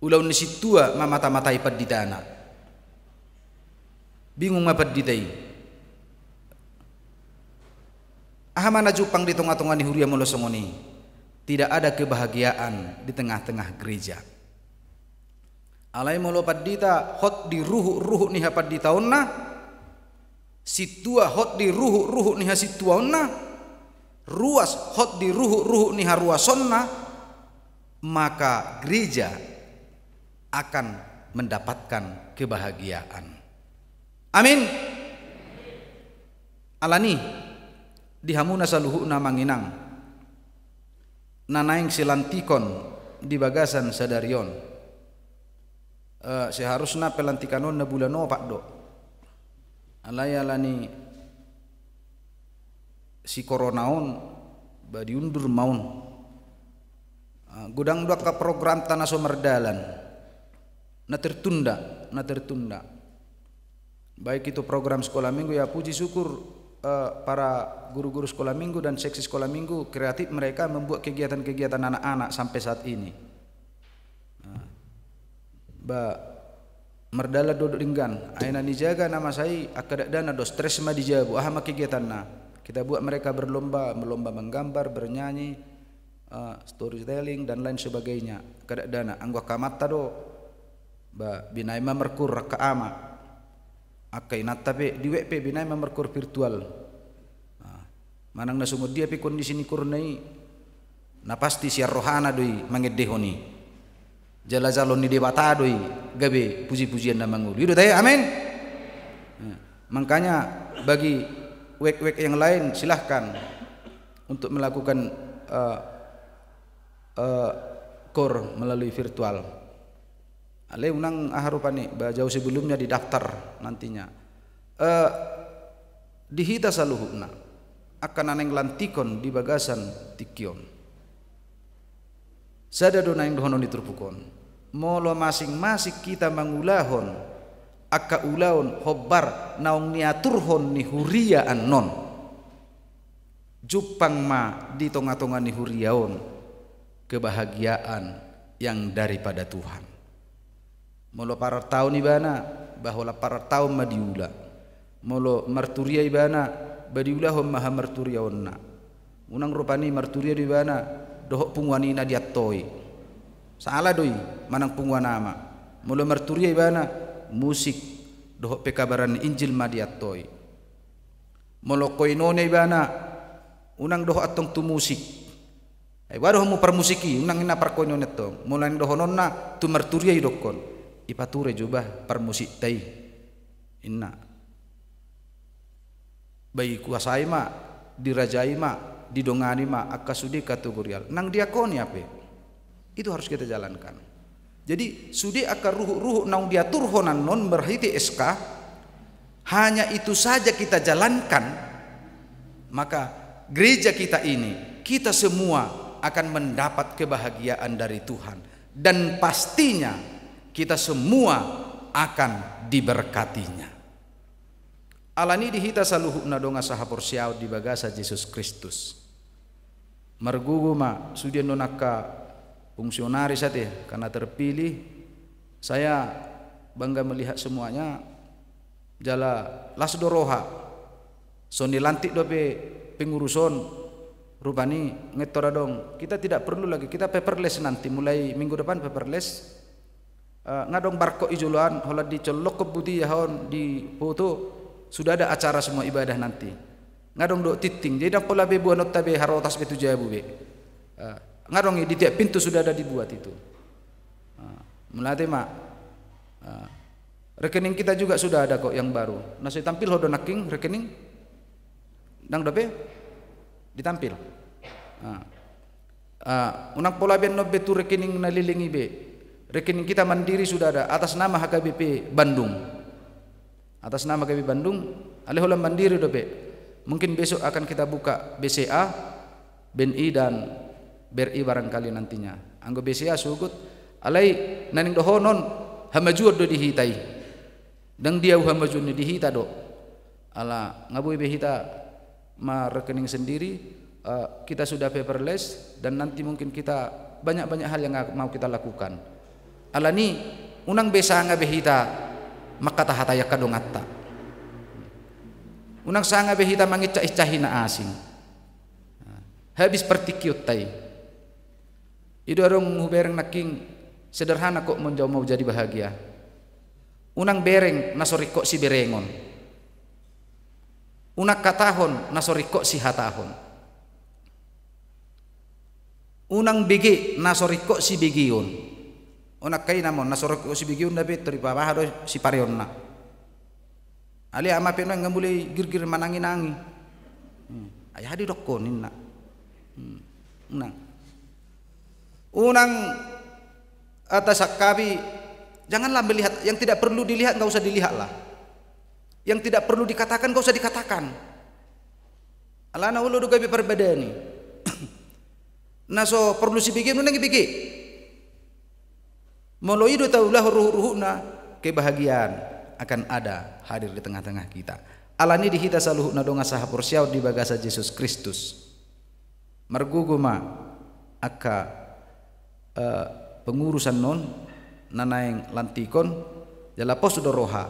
ulaon ni sintua mamata-matai panditana. Bingung ma pandita i. Aha ma na jumpang di tonga-tonga ni huria molo songon i? Tidak ada kebahagiaan di tengah-tengah gereja. Alai molo pandita hot di ruhut-ruhut ni hapanditaonna, sintua hot di ruhut-ruhut ni hasintuaonna, ruas hot di ruhut-ruhut ni haruasonna, maka gereja akan mendapatkan kebahagiaan. Amin. Alani, di hamuna saluhutna amang inang na naeng silantikon di bagasan sadari on. Eh, seharusna pelantikan on na bulan opat do. Alai alani si korona on, ba diundur ma on. Ah, godang do angka programta na so mardalan. Na tertunda, na tertunda. Baik itu program sekolah minggu, ya puji syukur, eh, para guru-guru sekolah minggu dan seksi sekolah minggu kreatif mereka membuat kegiatan-kegiatan anak-anak sampai saat ini. Nah, ba, mardalan do denggan, ai na nijaga na masa i angka dakdanak do, stres ma di jabu, aha ma kegiatanna. Kita buat mereka berlomba, berlomba menggambar, bernyanyi, eh, storytelling, dan lain sebagainya. Angka dakdanak, anggo angka amanta do, ba, binaen ma markoor angka ama. Angka inanta pe, di web pe binaen ma markoor virtual. Nah, manang na songon dia pe kondisi ni koorna i, na pasti sian rohana do i mangendehon i. Jala jalo ni Debata do i gabe puji-pujian na mangolu. I do tahe, amin. Nah, makanya bagi web-web yang lain silahkan untuk melakukan, eh, eh, koor melalui virtual. Alai unang aha rupani, ba jauh sebelumnya didaftar nantinya. Eh, Di hita saluhutna, angka na naeng lantikon di bagasan tingki on, sada do naeng dohonon ni turpuk on. Molo masing-masing hita mangulahon angka ulaon hombar naung niaturhon ni huria annon, jumpang ma di tonga-tonga ni huria on kebahagiaan yang daripada Tuhan. Molo parartaon ibana, ba holan parartaon ma diula. Molo marturia ibana, ba diulahon ma hamarturiaonna. Unang rupani marturia do ibana dohot punguan i na diantoi. Sala do i, manang punguan ama. Molo marturia ibana, musik dohot pekabaran ni Injil ma diantoi. Molo koinonia ibana, unang dohot antong tu musik. Ai boha do hamu parmusik i, unang inna parkoinonia antong. Molo naeng dohononna tu marturia i dokkon, ipature jo bah parmusikta i, inna. Ba dikuasai ma, dirajai ma, didongani ma angka sude kategorial. Nang diakonia pe, itu harus kita jalankan. Jadi sude angka ruhut-ruhut naung diaturhon annon marhite S K, hanya itu saja kita jalankan, maka gereja kita ini, kita semua akan mendapat kebahagiaan dari Tuhan. Dan pastinya kita semua akan diberkatinya. Alani di hita saluhutna dongan sahaporseaon di bagasan Jesus Kristus, margogo ma sude annon angka fungsionaris ate, karena terpilih, saya bangga melihat semuanya, jala las do roha. Songon i lantik dope pengurus on, rupani ngettor adong. Kita tidak perlu lagi, kita paperless nanti, mulai minggu depan paperless. Eh, nga dong barcode i joloan, holan dicollokkon buti aha on, di foto, sudah ada acara semua ibadah nanti. Nga dong dohot tingting, jadi ndang pola be boanonta be harotas be tu jabu be. Eh, nga dong i, di tiap pintu sudah ada dibuat itu. Ah, mauliate ma. Ah, rekening kita juga sudah ada kok yang baru. Na so ditampilhon do nangkin rekening? Ndang dope ditampil. Ah. Ah, unang pola be annon be tu rekening na leleng i be. Rekening kita Mandiri sudah ada, atas nama H K B P Bandung. Atas nama H K B P Bandung, alai holan Mandiri dope. Mungkin besok akan kita buka B C A, B N I dan B R I barangkali nantinya. Anggo B C A sogot, alai na naeng dohonon hamajuon do di hita i. Ndang diau hamajuon i, di hita do. Ala nga boi be hita marrekening sendiri, eh, kita sudah paperless, dan nanti mungkin kita banyak-banyak hal yang mau kita lakukan. Alani, unang be sanga be hita mangkatahatai angka donganta. Unang sanga be hita mangincah-incahi na asing. Habis partingkionta i. I do adong hubereng nangkin, sederhana kok menjadi, mau jadi bahagia. Unang bereng na so ringkot siberengon. Unang hatahon na so ringkot sihatahon. Unang bege na so ringkot sibegeon. Unang kaina mon, na so ringkot sibegeon na pe tor ipabaha do sipareonna. Alai ama pe nuaeng nga mulai girgir manangi-nangi. Hmm. Ai aha didokkon ninna. Hmm. Unang. Unang, ah, tasangkapi, janganlah melihat, yang tidak perlu dilihat nggak usah dilihatlah. Yang tidak perlu dikatakan nggak usah dikatakan. Alana olo do gabe parbadani. Na so porlu sibege, unang ibege. Molo i do taulahon ruhut-ruhutna, kebahagiaan akan ada hadir di tengah-tengah kita. Alani di hita saluhutna dongan sahaporseaon di bagasan Jesus Kristus, margogo ma angka, eh, pengurus annon na naeng lantikon, jala pos do roha,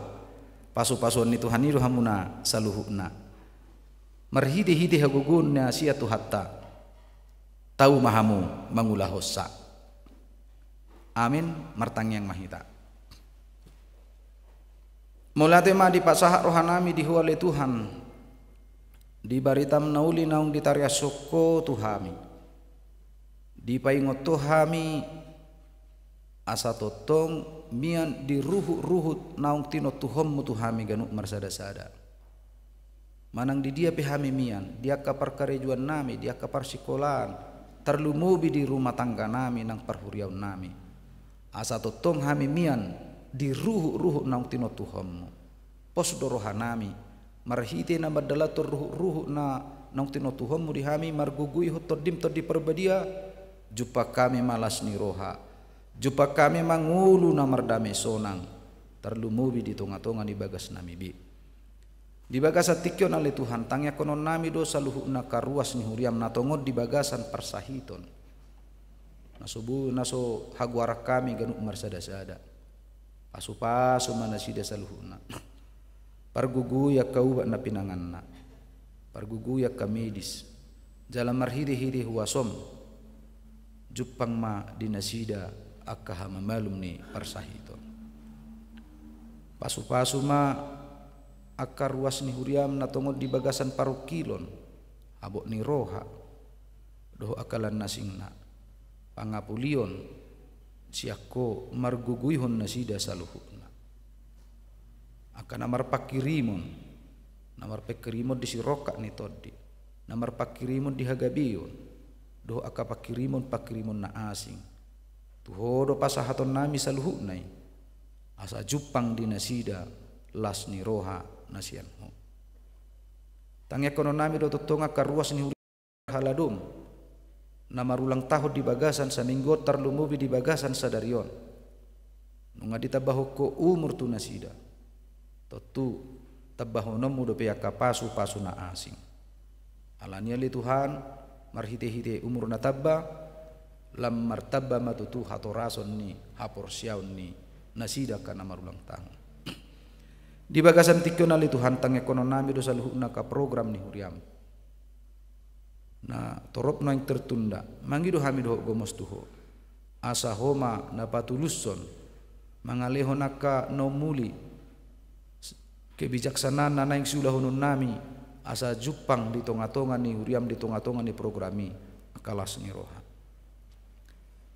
pasu-pasuon ni Tuhan i do hamuna saluhutna. Marhite-hite hagogoon na sian Tuhanta, tau ma hamu mangulahonsa. Amin. Martangiang ma hita. Mauliate ma dipasahat rohanami di Ho ale Tuhan, di baritam na uli naung ditariashon Ho tu hami. Dipaingot Ho hami asa tongtong mian di ruhut-ruhut naung tinontuhonmu tu hami ganup marsada-sada. Manang di dia pe hami mian, di angka parkarejoannami, di angka parsikolaan, tarlumobi di rumah tangganami nang parhuriaonnami. Asa tongtong hami mian di ruhut-ruhut naung tinontuhonmu. Pos do rohanami, Marhite na mandalanhon ruhut-ruhut na naung tinotuhonmu di hami, margogoihon Tondim Tondi Parbadia, jumpang hami ma las ni roha, jumpang hami ma ngolu na mardame sonang, tarlumobi di tonga-tonga ni bagasnami be. Di bagasan tingki on ale Tuhan, tangiangkononnami do saluhutna angka ruas ni huriam na tongon di bagasan parsahiton. Na so bu-, na so hagoaran hami ganup marsada-sada. Pasu-pasu ma nasida saluhutna. Pargogoi angka ubat na pinanganna. Pargogoi angka medis. Jala marhite-hite huasom, jumpang ma di nasida angka hamamalum ni parsahiton. Pasu-pasu ma angka ruas ni huriam na tongon di bagasan parungkilon, habot ni roha, dohot angka lan na asingna, pangapulion, sian Ho margogoihon nasida saluhutna. Angka na marpangkirimon, na marpangkirimon di sirongkap ni tondi, na marpangkirimon di hagabeon, dohot angka pangkirimon-pangkirimon na asing. Tu Ho do pasahatonnami saluhutna i, asa jumpang di nasida las ni roha na sian Ho. Tangiangkononnami do tongtong angka ruas ni huriam, parhalado na marulang tahun di bagasan saminggu on, tarlumobi di bagasan sadari on. Nunga ditambahon Ho umur tu nasida. Tontu tambahononmu dope angka pasu-pasu na asing. Alani i ale Tuhan, marhite-hite umur na tamba, lam martamba ma tutu hatorason ni haporseaon ni nasida angka na marulang tahun. Di bagasan tingki on ale Tuhan, tangiangkononnami do saluhutna angka program ni huriam. Na torop naeng tertunda, mangido hami dohot gomos tu Ho. Asa Ho ma na patulushon, mangalehon angka na umuli, kebijaksanaan na naeng siulahononnami, asa jumpang di tonga-tonga ni huriam, di tonga-tonga ni program i, angka las ni roha.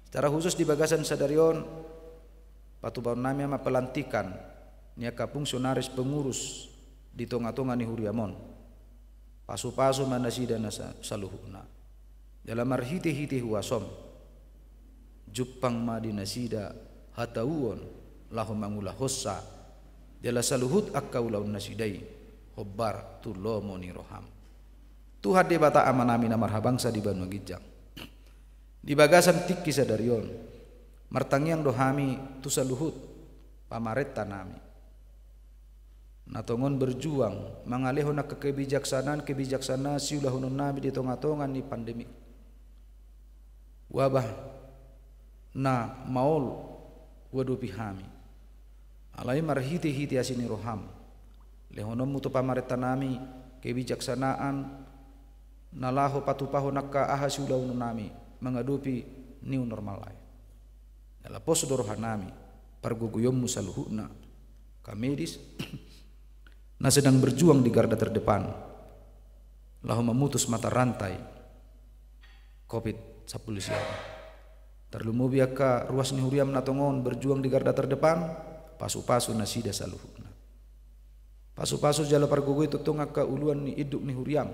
Secara khusus di bagasan sadari on, patupahonnami ma pelantikan ni angka fungsionaris pengurus di tonga-tonga ni huriam on. Pasu-pasu ma nasida na sa-, saluhutna. Jala marhite-hite huasom, jumpang ma di nasida hatauon laho mangulahonsa, jala saluhut angka ulaon nasida i hombar tu lomo ni roham. Tuhan Debata Amanami na marhabangsa di banua ginjang, di bagasan tingki sadari on, martangiang do hami tu saluhut pamarentanami, na tongon berjuang mangalehon angka kebijaksanaan-kebijaksanaan siulahononnami di tonga-tonga ni pandemi wabah na maol huadopi hami. Alai marhite-hite asi ni roham, lehononmu tu pamarentanami kebijaksanaan na laho patupahon angka aha siulahononnami mangadopi new normal i. Jala pos do rohanami pargogoionmu saluhutna, angka medis na sedang berjuang di garda terdepan laho memutus mata rantai covid sampulu sia. Tarlumobi angka ruas ni huriam na tongon berjuang di garda terdepan, pasu-pasu nasida saluhutna. Pasu-pasu jala pargogoi tongtong angka uluan ni induk ni huriam,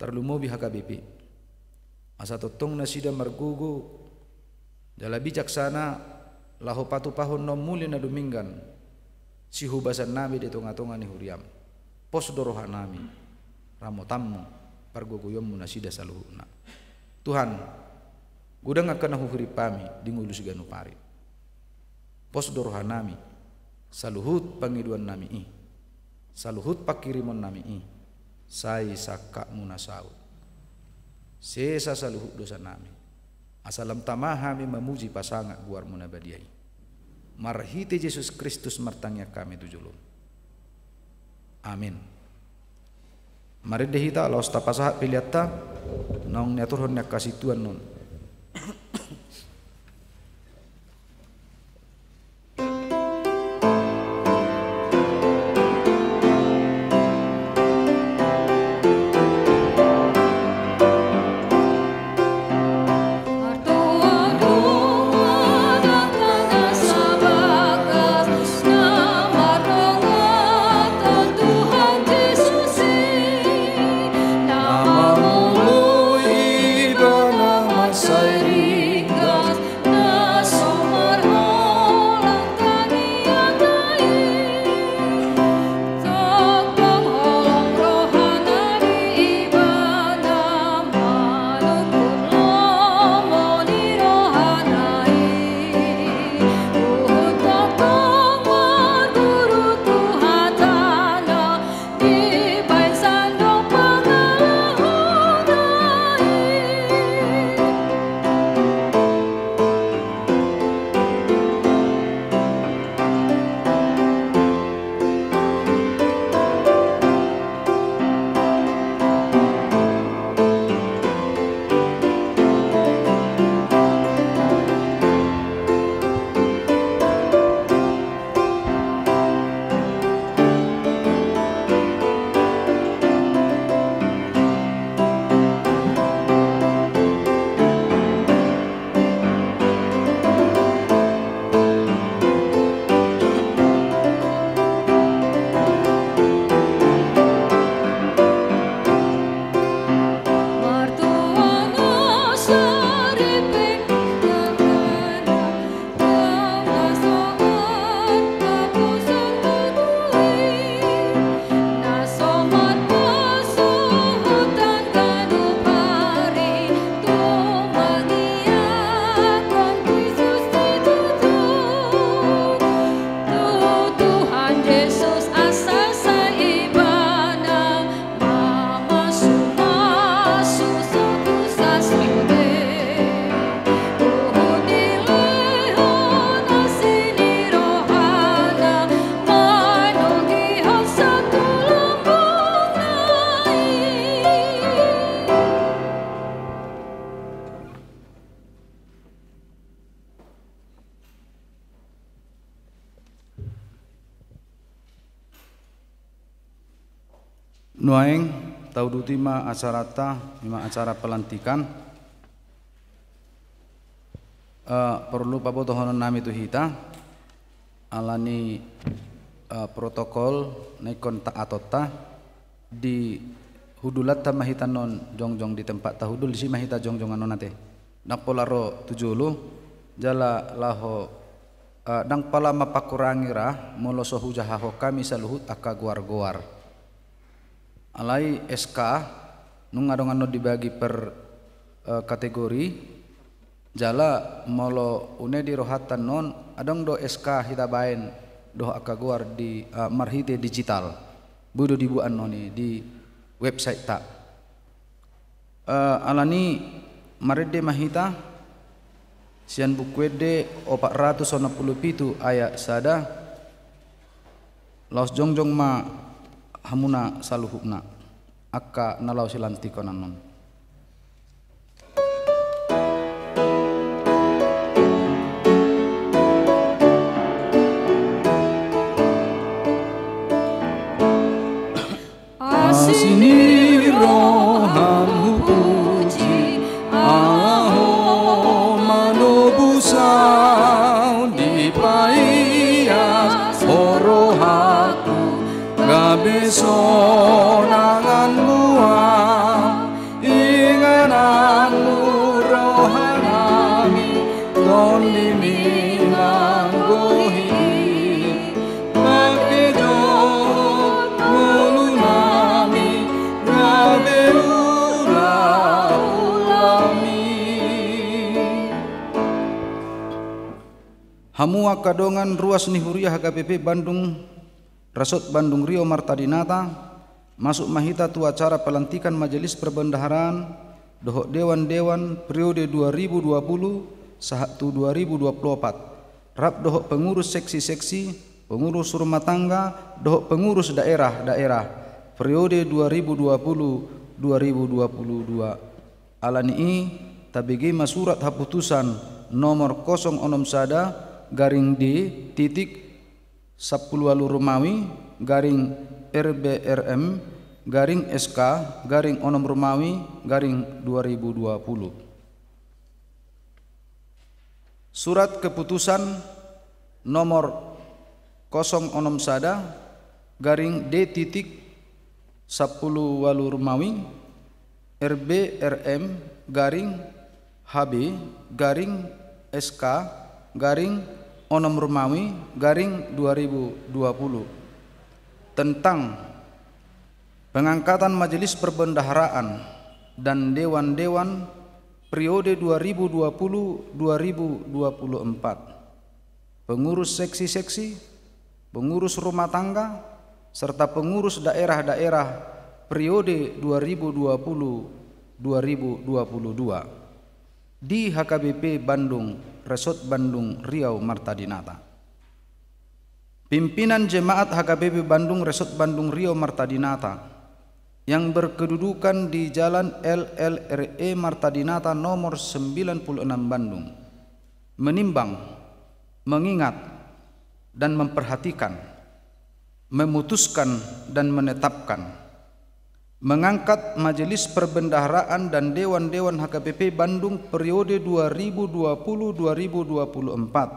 tarlumobi H K B P. Asa tongtong nasida margogo jala bijaksana laho patupahon na umuli na dumenggan sihobasannami di tonga-tonga ni huriam. Pos do rohanami ramotanmu, pargogoionmu nasida saluhutna. Tuhan, godang angka na huhirim hami di ngolu siganup ari. Pos do rohanami, saluhut pangidoannami i, saluhut pangkirimonnami i, sai sangkapmu na saut. Sesa saluhut dosanami, asa lam tama hami mamuji pasangap goarmu na badia i. Marhite Jesus Kristus martangiang hami tu jolom. Amin. Marende hita laos tapasahat peleanta naung niaturhon ni angka sintua on. Nuaeng, tauduti ma acaranta, ima acara pelantikan. Eh, porlu pabotohonon nami tu hita, alani, eh, protokol na ingkon taatonta di hundulanta ma hita annon jongjong di tempatta hundul, disi ma hita jongjong annon ate. Ndang pola ro tu jolo, jala laho, eh, ndang pola mampakurangi ra, molo so hujahahon hami saluhut angka goar-goar. Alai S K, nunga adong annon dibagi per, eh, kategori, jala molo une di rohanta annon, adong do S K hita baen dohot angka goar di, eh, marhite digital. Boi do dibuat annon i di websiteta. Eh, alani marende ma hita, sian Buku Ende opat ratus onom pulu pitu ayat sada, laos jongjong ma hamuna saluhutna, angka na laho silantikhon annon. Asi ni roham hupuji, ahu manobus ahu, dipaias ho rohangku, gabe sonang muna ahu. Ingananmu rohanami, tondimi manggohi, pangkejot ngolunami, gabe ulaulami. Hamu angka dongan ruas ni huria H K B P Bandung, Resort Bandung Riau Marta Dinata, masuk ma hita tu acara pelantikan Majelis Perbendaharaan dohot Dewan-dewan periode dua ribu dua puluh sahat tu dua ribu dua puluh opat, rap dohot pengurus seksi-seksi, pengurus rumah tangga, dohot pengurus daerah-daerah periode dua ribu dua puluh dua ribu dua puluh dua. Alani i, tabege ma surat haputusan nomor kosong onom sada garing D titik sampulu ualu Romawi garing R B R M garing S K garing onom Romawi garing dua ribu dua puluh. Surat keputusan nomor kosong onom sada garing D titik sampulu ualu Romawi, R B R M garing H B garing S K garing onom Romawi garing dua ribu dua puluh, tentang pengangkatan Majelis Perbendaharaan dan Dewan-dewan periode dua ribu dua puluh dua ribu dua puluh empat, pengurus seksi-seksi, pengurus rumah tangga, serta pengurus daerah-daerah periode dua ribu dua puluh dua ribu dua puluh dua di H K B P Bandung, Resort Bandung Riau Marta Dinata. Pimpinan Jemaat H K B P Bandung, Resort Bandung Riau Marta Dinata, yang berkedudukan di Jalan L L R E Marta Dinata nomor sembilan puluh enam Bandung, menimbang, mengingat, dan memperhatikan, memutuskan, dan menetapkan mengangkat Majelis Perbendaharaan dan Dewan-dewan H K B P Bandung periode dua ribu dua puluh dua ribu dua puluh empat,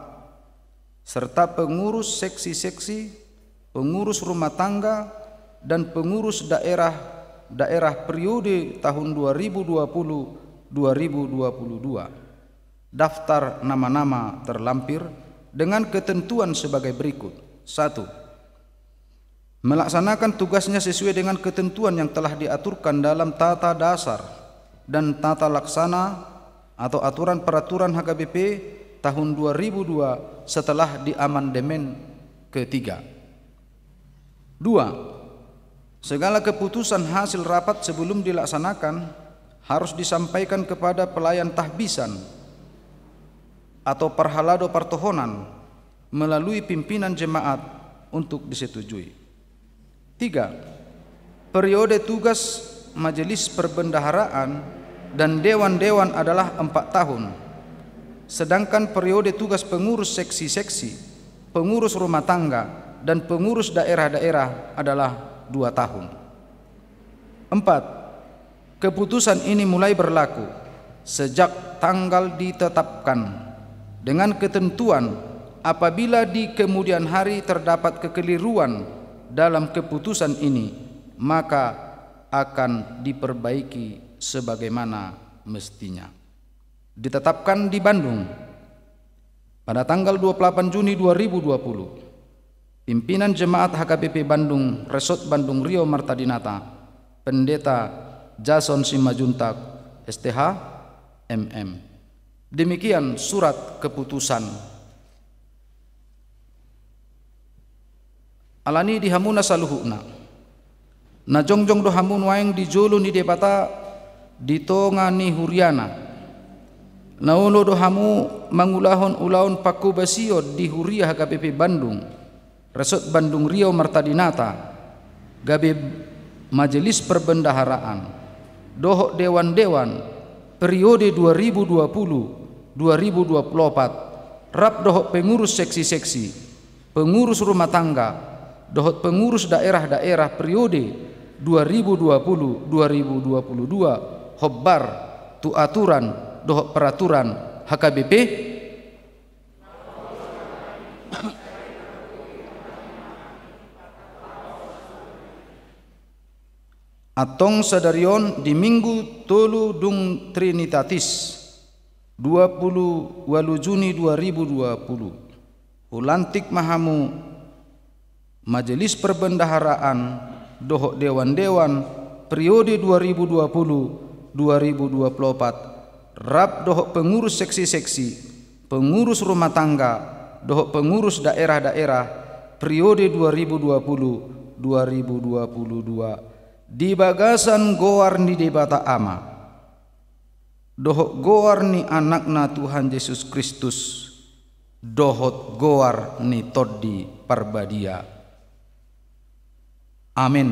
serta pengurus seksi-seksi, pengurus rumah tangga, dan pengurus daerah-daerah periode tahun dua ribu dua puluh dua ribu dua puluh dua. daftar nama-nama terlampir dengan ketentuan sebagai berikut. Satu, melaksanakan tugasnya sesuai dengan ketentuan yang telah diaturkan dalam tata dasar dan tata laksana atau aturan peraturan H K B P tahun dua ribu dua setelah diamandemen ketiga. Dua, segala keputusan hasil rapat sebelum dilaksanakan harus disampaikan kepada pelayan tahbisan atau parhalado partohonan melalui pimpinan jemaat untuk disetujui. Tiga, periode tugas Majelis Perbendaharaan dan dewan-dewan adalah empat tahun, sedangkan periode tugas pengurus seksi-seksi, pengurus rumah tangga, dan pengurus daerah-daerah adalah dua tahun. Empat, keputusan ini mulai berlaku sejak tanggal ditetapkan, dengan ketentuan apabila di kemudian hari terdapat kekeliruan dalam keputusan ini, maka akan diperbaiki sebagaimana mestinya. Ditetapkan di Bandung pada tanggal dua puluh delapan Juni dua ribu dua puluh. Pimpinan Jemaat H K B P Bandung, Resort Bandung Riau Marta Dinata, Pendeta Jason Simanjuntak, S T H, M M. Demikian surat keputusan. Alani i di hamuna saluhutna, na jongjong do hamu nuaeng di jolo ni Debata di tonga ni huriana. Na olo do hamu mangulahon ulaon pangkobasion di huria H K B P Bandung, Resort Bandung Riau Marta Dinata, gabe Majelis Perbendaharaan dohot dewan-dewan periode dua ribu dua puluh, dua ribu dua puluh opat, rap dohot pengurus seksi-seksi, pengurus rumah tangga, dohot pengurus daerah-daerah periode dua ribu dua puluh, dua ribu dua puluh dua, hombar tu aturan dohot peraturan H K B P. Antong sadari on di Minggu tolu dung Trinitatis, dua puluh ualu Juni dua ribu dua puluh, hulantik ma hamu Majelis Perbendaharaan dohot dewan-dewan periode dua ribu dua puluh, dua ribu dua puluh opat, rap dohot pengurus seksi-seksi, pengurus rumah tangga, dohot pengurus daerah-daerah periode dua ribu dua puluh, dua ribu dua puluh dua, di bagasan goar ni Debata Ama, dohot goar ni Anakna Tuhan Jesus Kristus, dohot goar ni Tondi Parbadia. Amen.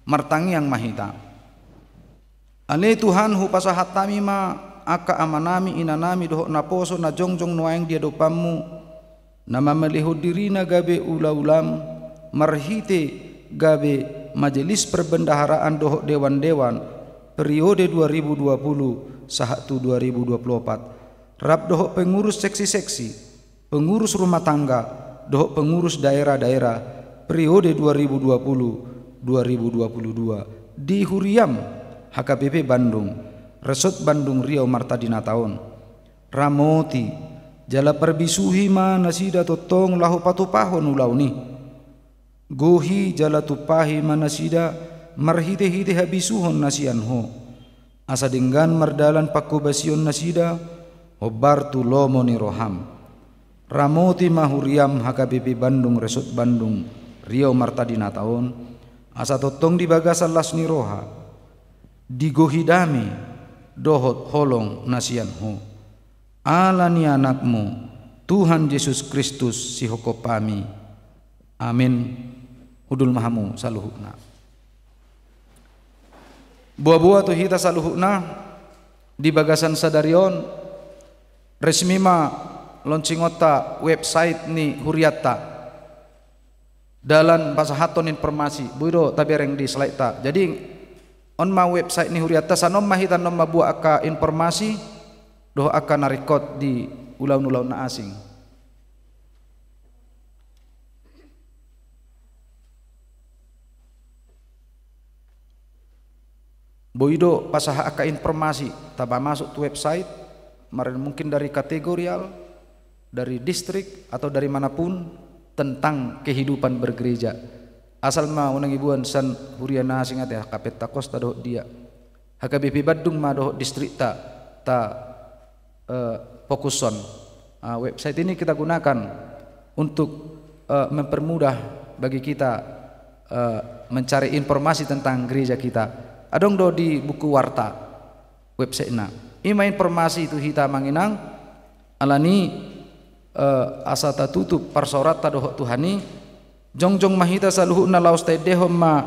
Martangiang ma hita. Ale Tuhan, hupasahat hami ma angka amanami, inanami dohot naposo na jongjong nuaeng di adopanmu, na mamalehon dirina gabe ula-ulam, marhite gabe Majelis Perbendaharaan dohot dewan-dewan periode dua ribu dua puluh sahat tu dua ribu dua puluh opat, rap dohot pengurus seksi-seksi, pengurus rumah tangga, dohot pengurus daerah-daerah periode dua ribu dua puluh, dua ribu dua puluh dua, di huriam H K B P Bandung, Resort Bandung Riau Marta Dinata on. Ramoti jala parbisuhi ma nasida tongtong laho patupahon ulaon i. Gohi jala tumpahi ma nasida marhite-hite habisuhon na sian Ho, asa denggan mardalan pangkobasion nasida hombar tu lomo ni roham. Ramoti ma huriam H K B P Bandung, Resort Bandung Riau Marta Dinata on, asa tongtong di bagasan las ni roha, digohi dame dohot holong na sian Ho. Ala ni Anakmu, Tuhan Jesus Kristus, sihophop hami. Amen. Hundul ma hamu saluhutna. Boa-boa tu hita saluhutna, di bagasan sadari on, resmi ma launching-onta website ni hurianta. Dalan pasahathon informasi, boi do tabereng di slide-ta. Jadi, on ma website ni hurianta, sai on ma hita na mambuat angka informasi dohot angka na ringkot di ulaon-ulaon na asing. Boi do pasahat angka informasi, taba masuk tu website, Kemarin mungkin dari kategorial, dari distrik, atau dari manapun, tentang kehidupan bergereja. Asal ma unang diboan sian huria na asing ate, H K P Pentakosta dohot dia. H K B P Bandung ma dohot distrikta ta, eh, fokushon. Ah, website ini kita gunakan untuk, eh, mempermudah bagi kita, eh, mencari informasi tentang gereja kita. Adong do di buku warta websitena. I ma informasi tu hita, amang inang, alani, eh, asa tatutup parsaoranta dohot Tuhan i, jongjong ma hita saluhutna laos taendehon ma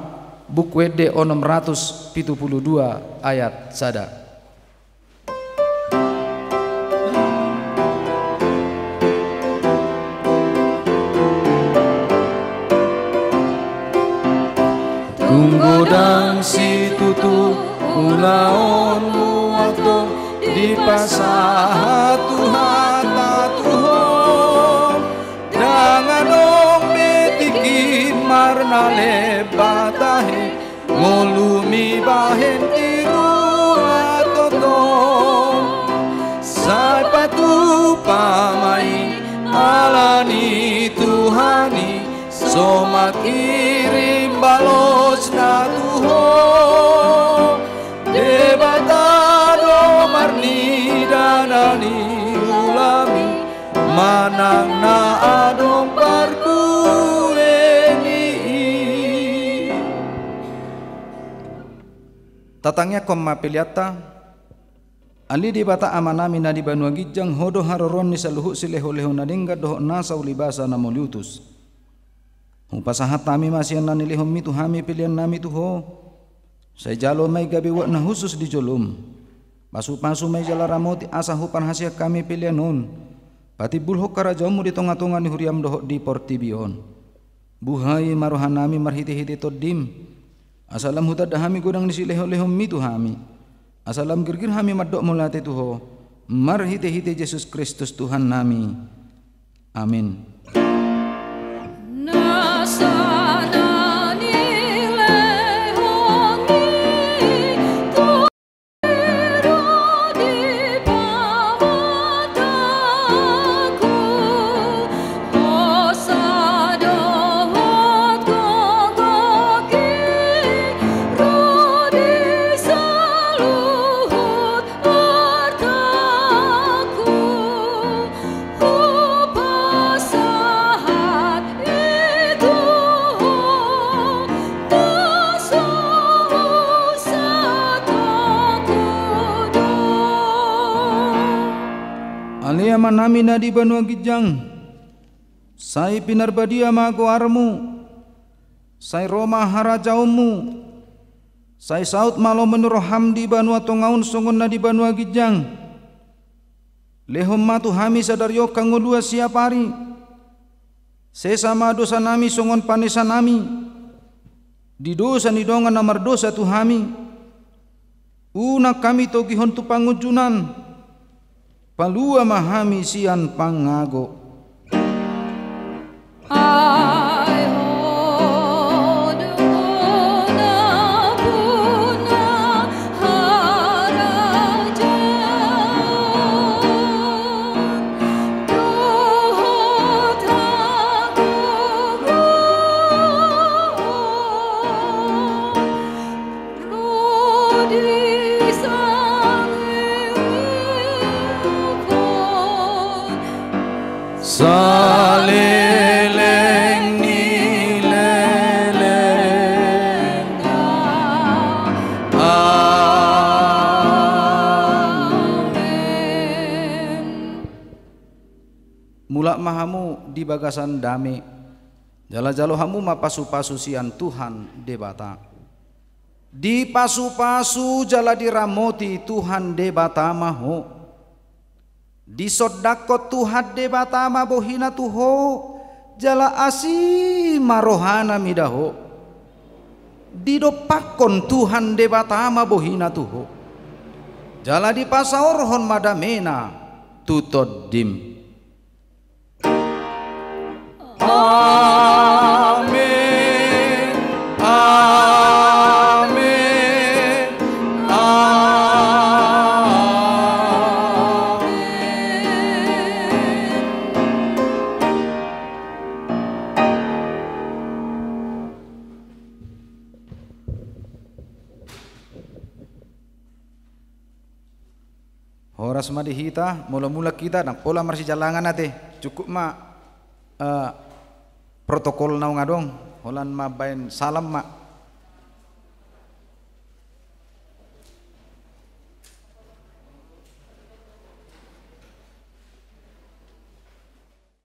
Buku Ende onom ratus pitu pulu dua ayat sada. Tung godang situtu ulaonmu antong dipasahat Tuhanta tu ho. Ndang adong be tingki marnalemba tahe, ngolumi bahen tiruan tongtong. Sai patupa ma i alani Tuhan i, somat hirim balosna tu ho. Debata do marnida na niulami, manang na adong parbue ni i. Tatangiangkon ma peleanta. Ale Debata Amanami na di banua ginjang, Ho do haroroan ni saluhut silehonlehon na denggan dohot nasa ulibasa na mauliutus. Hupasahat hami ma sian na nilehonmi tu hami peleannami tu Ho. Sai jalo ma i gabe uap na hushus di jolom. Pasupasu ma i jala ramoti asa huparhaseang hami pelean on patimbulhon harajaonmu di tongatonga ni huriam dohot di portibi on. Buhai ma rohanami marhitehite Tondim, asa lam hutanda hami godang ni silehonlehonmi tu hami, asa lam girgir hami mandok mauliate tu Ho, marhitehite Jesus Kristus Tuhannami. Amin. Ale Amanami na di banua ginjang, sai pinarbadia ma goarmu, sai ro ma harajaonmu, sai saut ma lomo ni roham di banua tonga on songon na di banua ginjang. Lehon ma tu hami sadari on hangoluan siapari. Sesa ma dosanami songon panesanami di dosa ni dongan na mardosa tu hami. Unang hami togihon tu pangunjunan. Palua ma hami sian pangago. Saleleng ni lelengna. Amen. Mulak ma hamu di bagasan dame, jala jalo hamu ma pasupasu sian Tuhan Debata. Dipasupasu jala diramoti Tuhan Debata ma ho. Disondangkon Tuhan Debata ma bohina tu ho, jala asi ma rohana mida ho. Didompakkon Tuhan Debata ma bohina tu ho, jala dipasaorhon ma damena tu tondim. Amen. Amen. Amen. Horas ma di hita, molo mulak hita, ndang pola marsijalangan ate, cukup ma, eh, protokol naung adong, holan mambaen salam ma.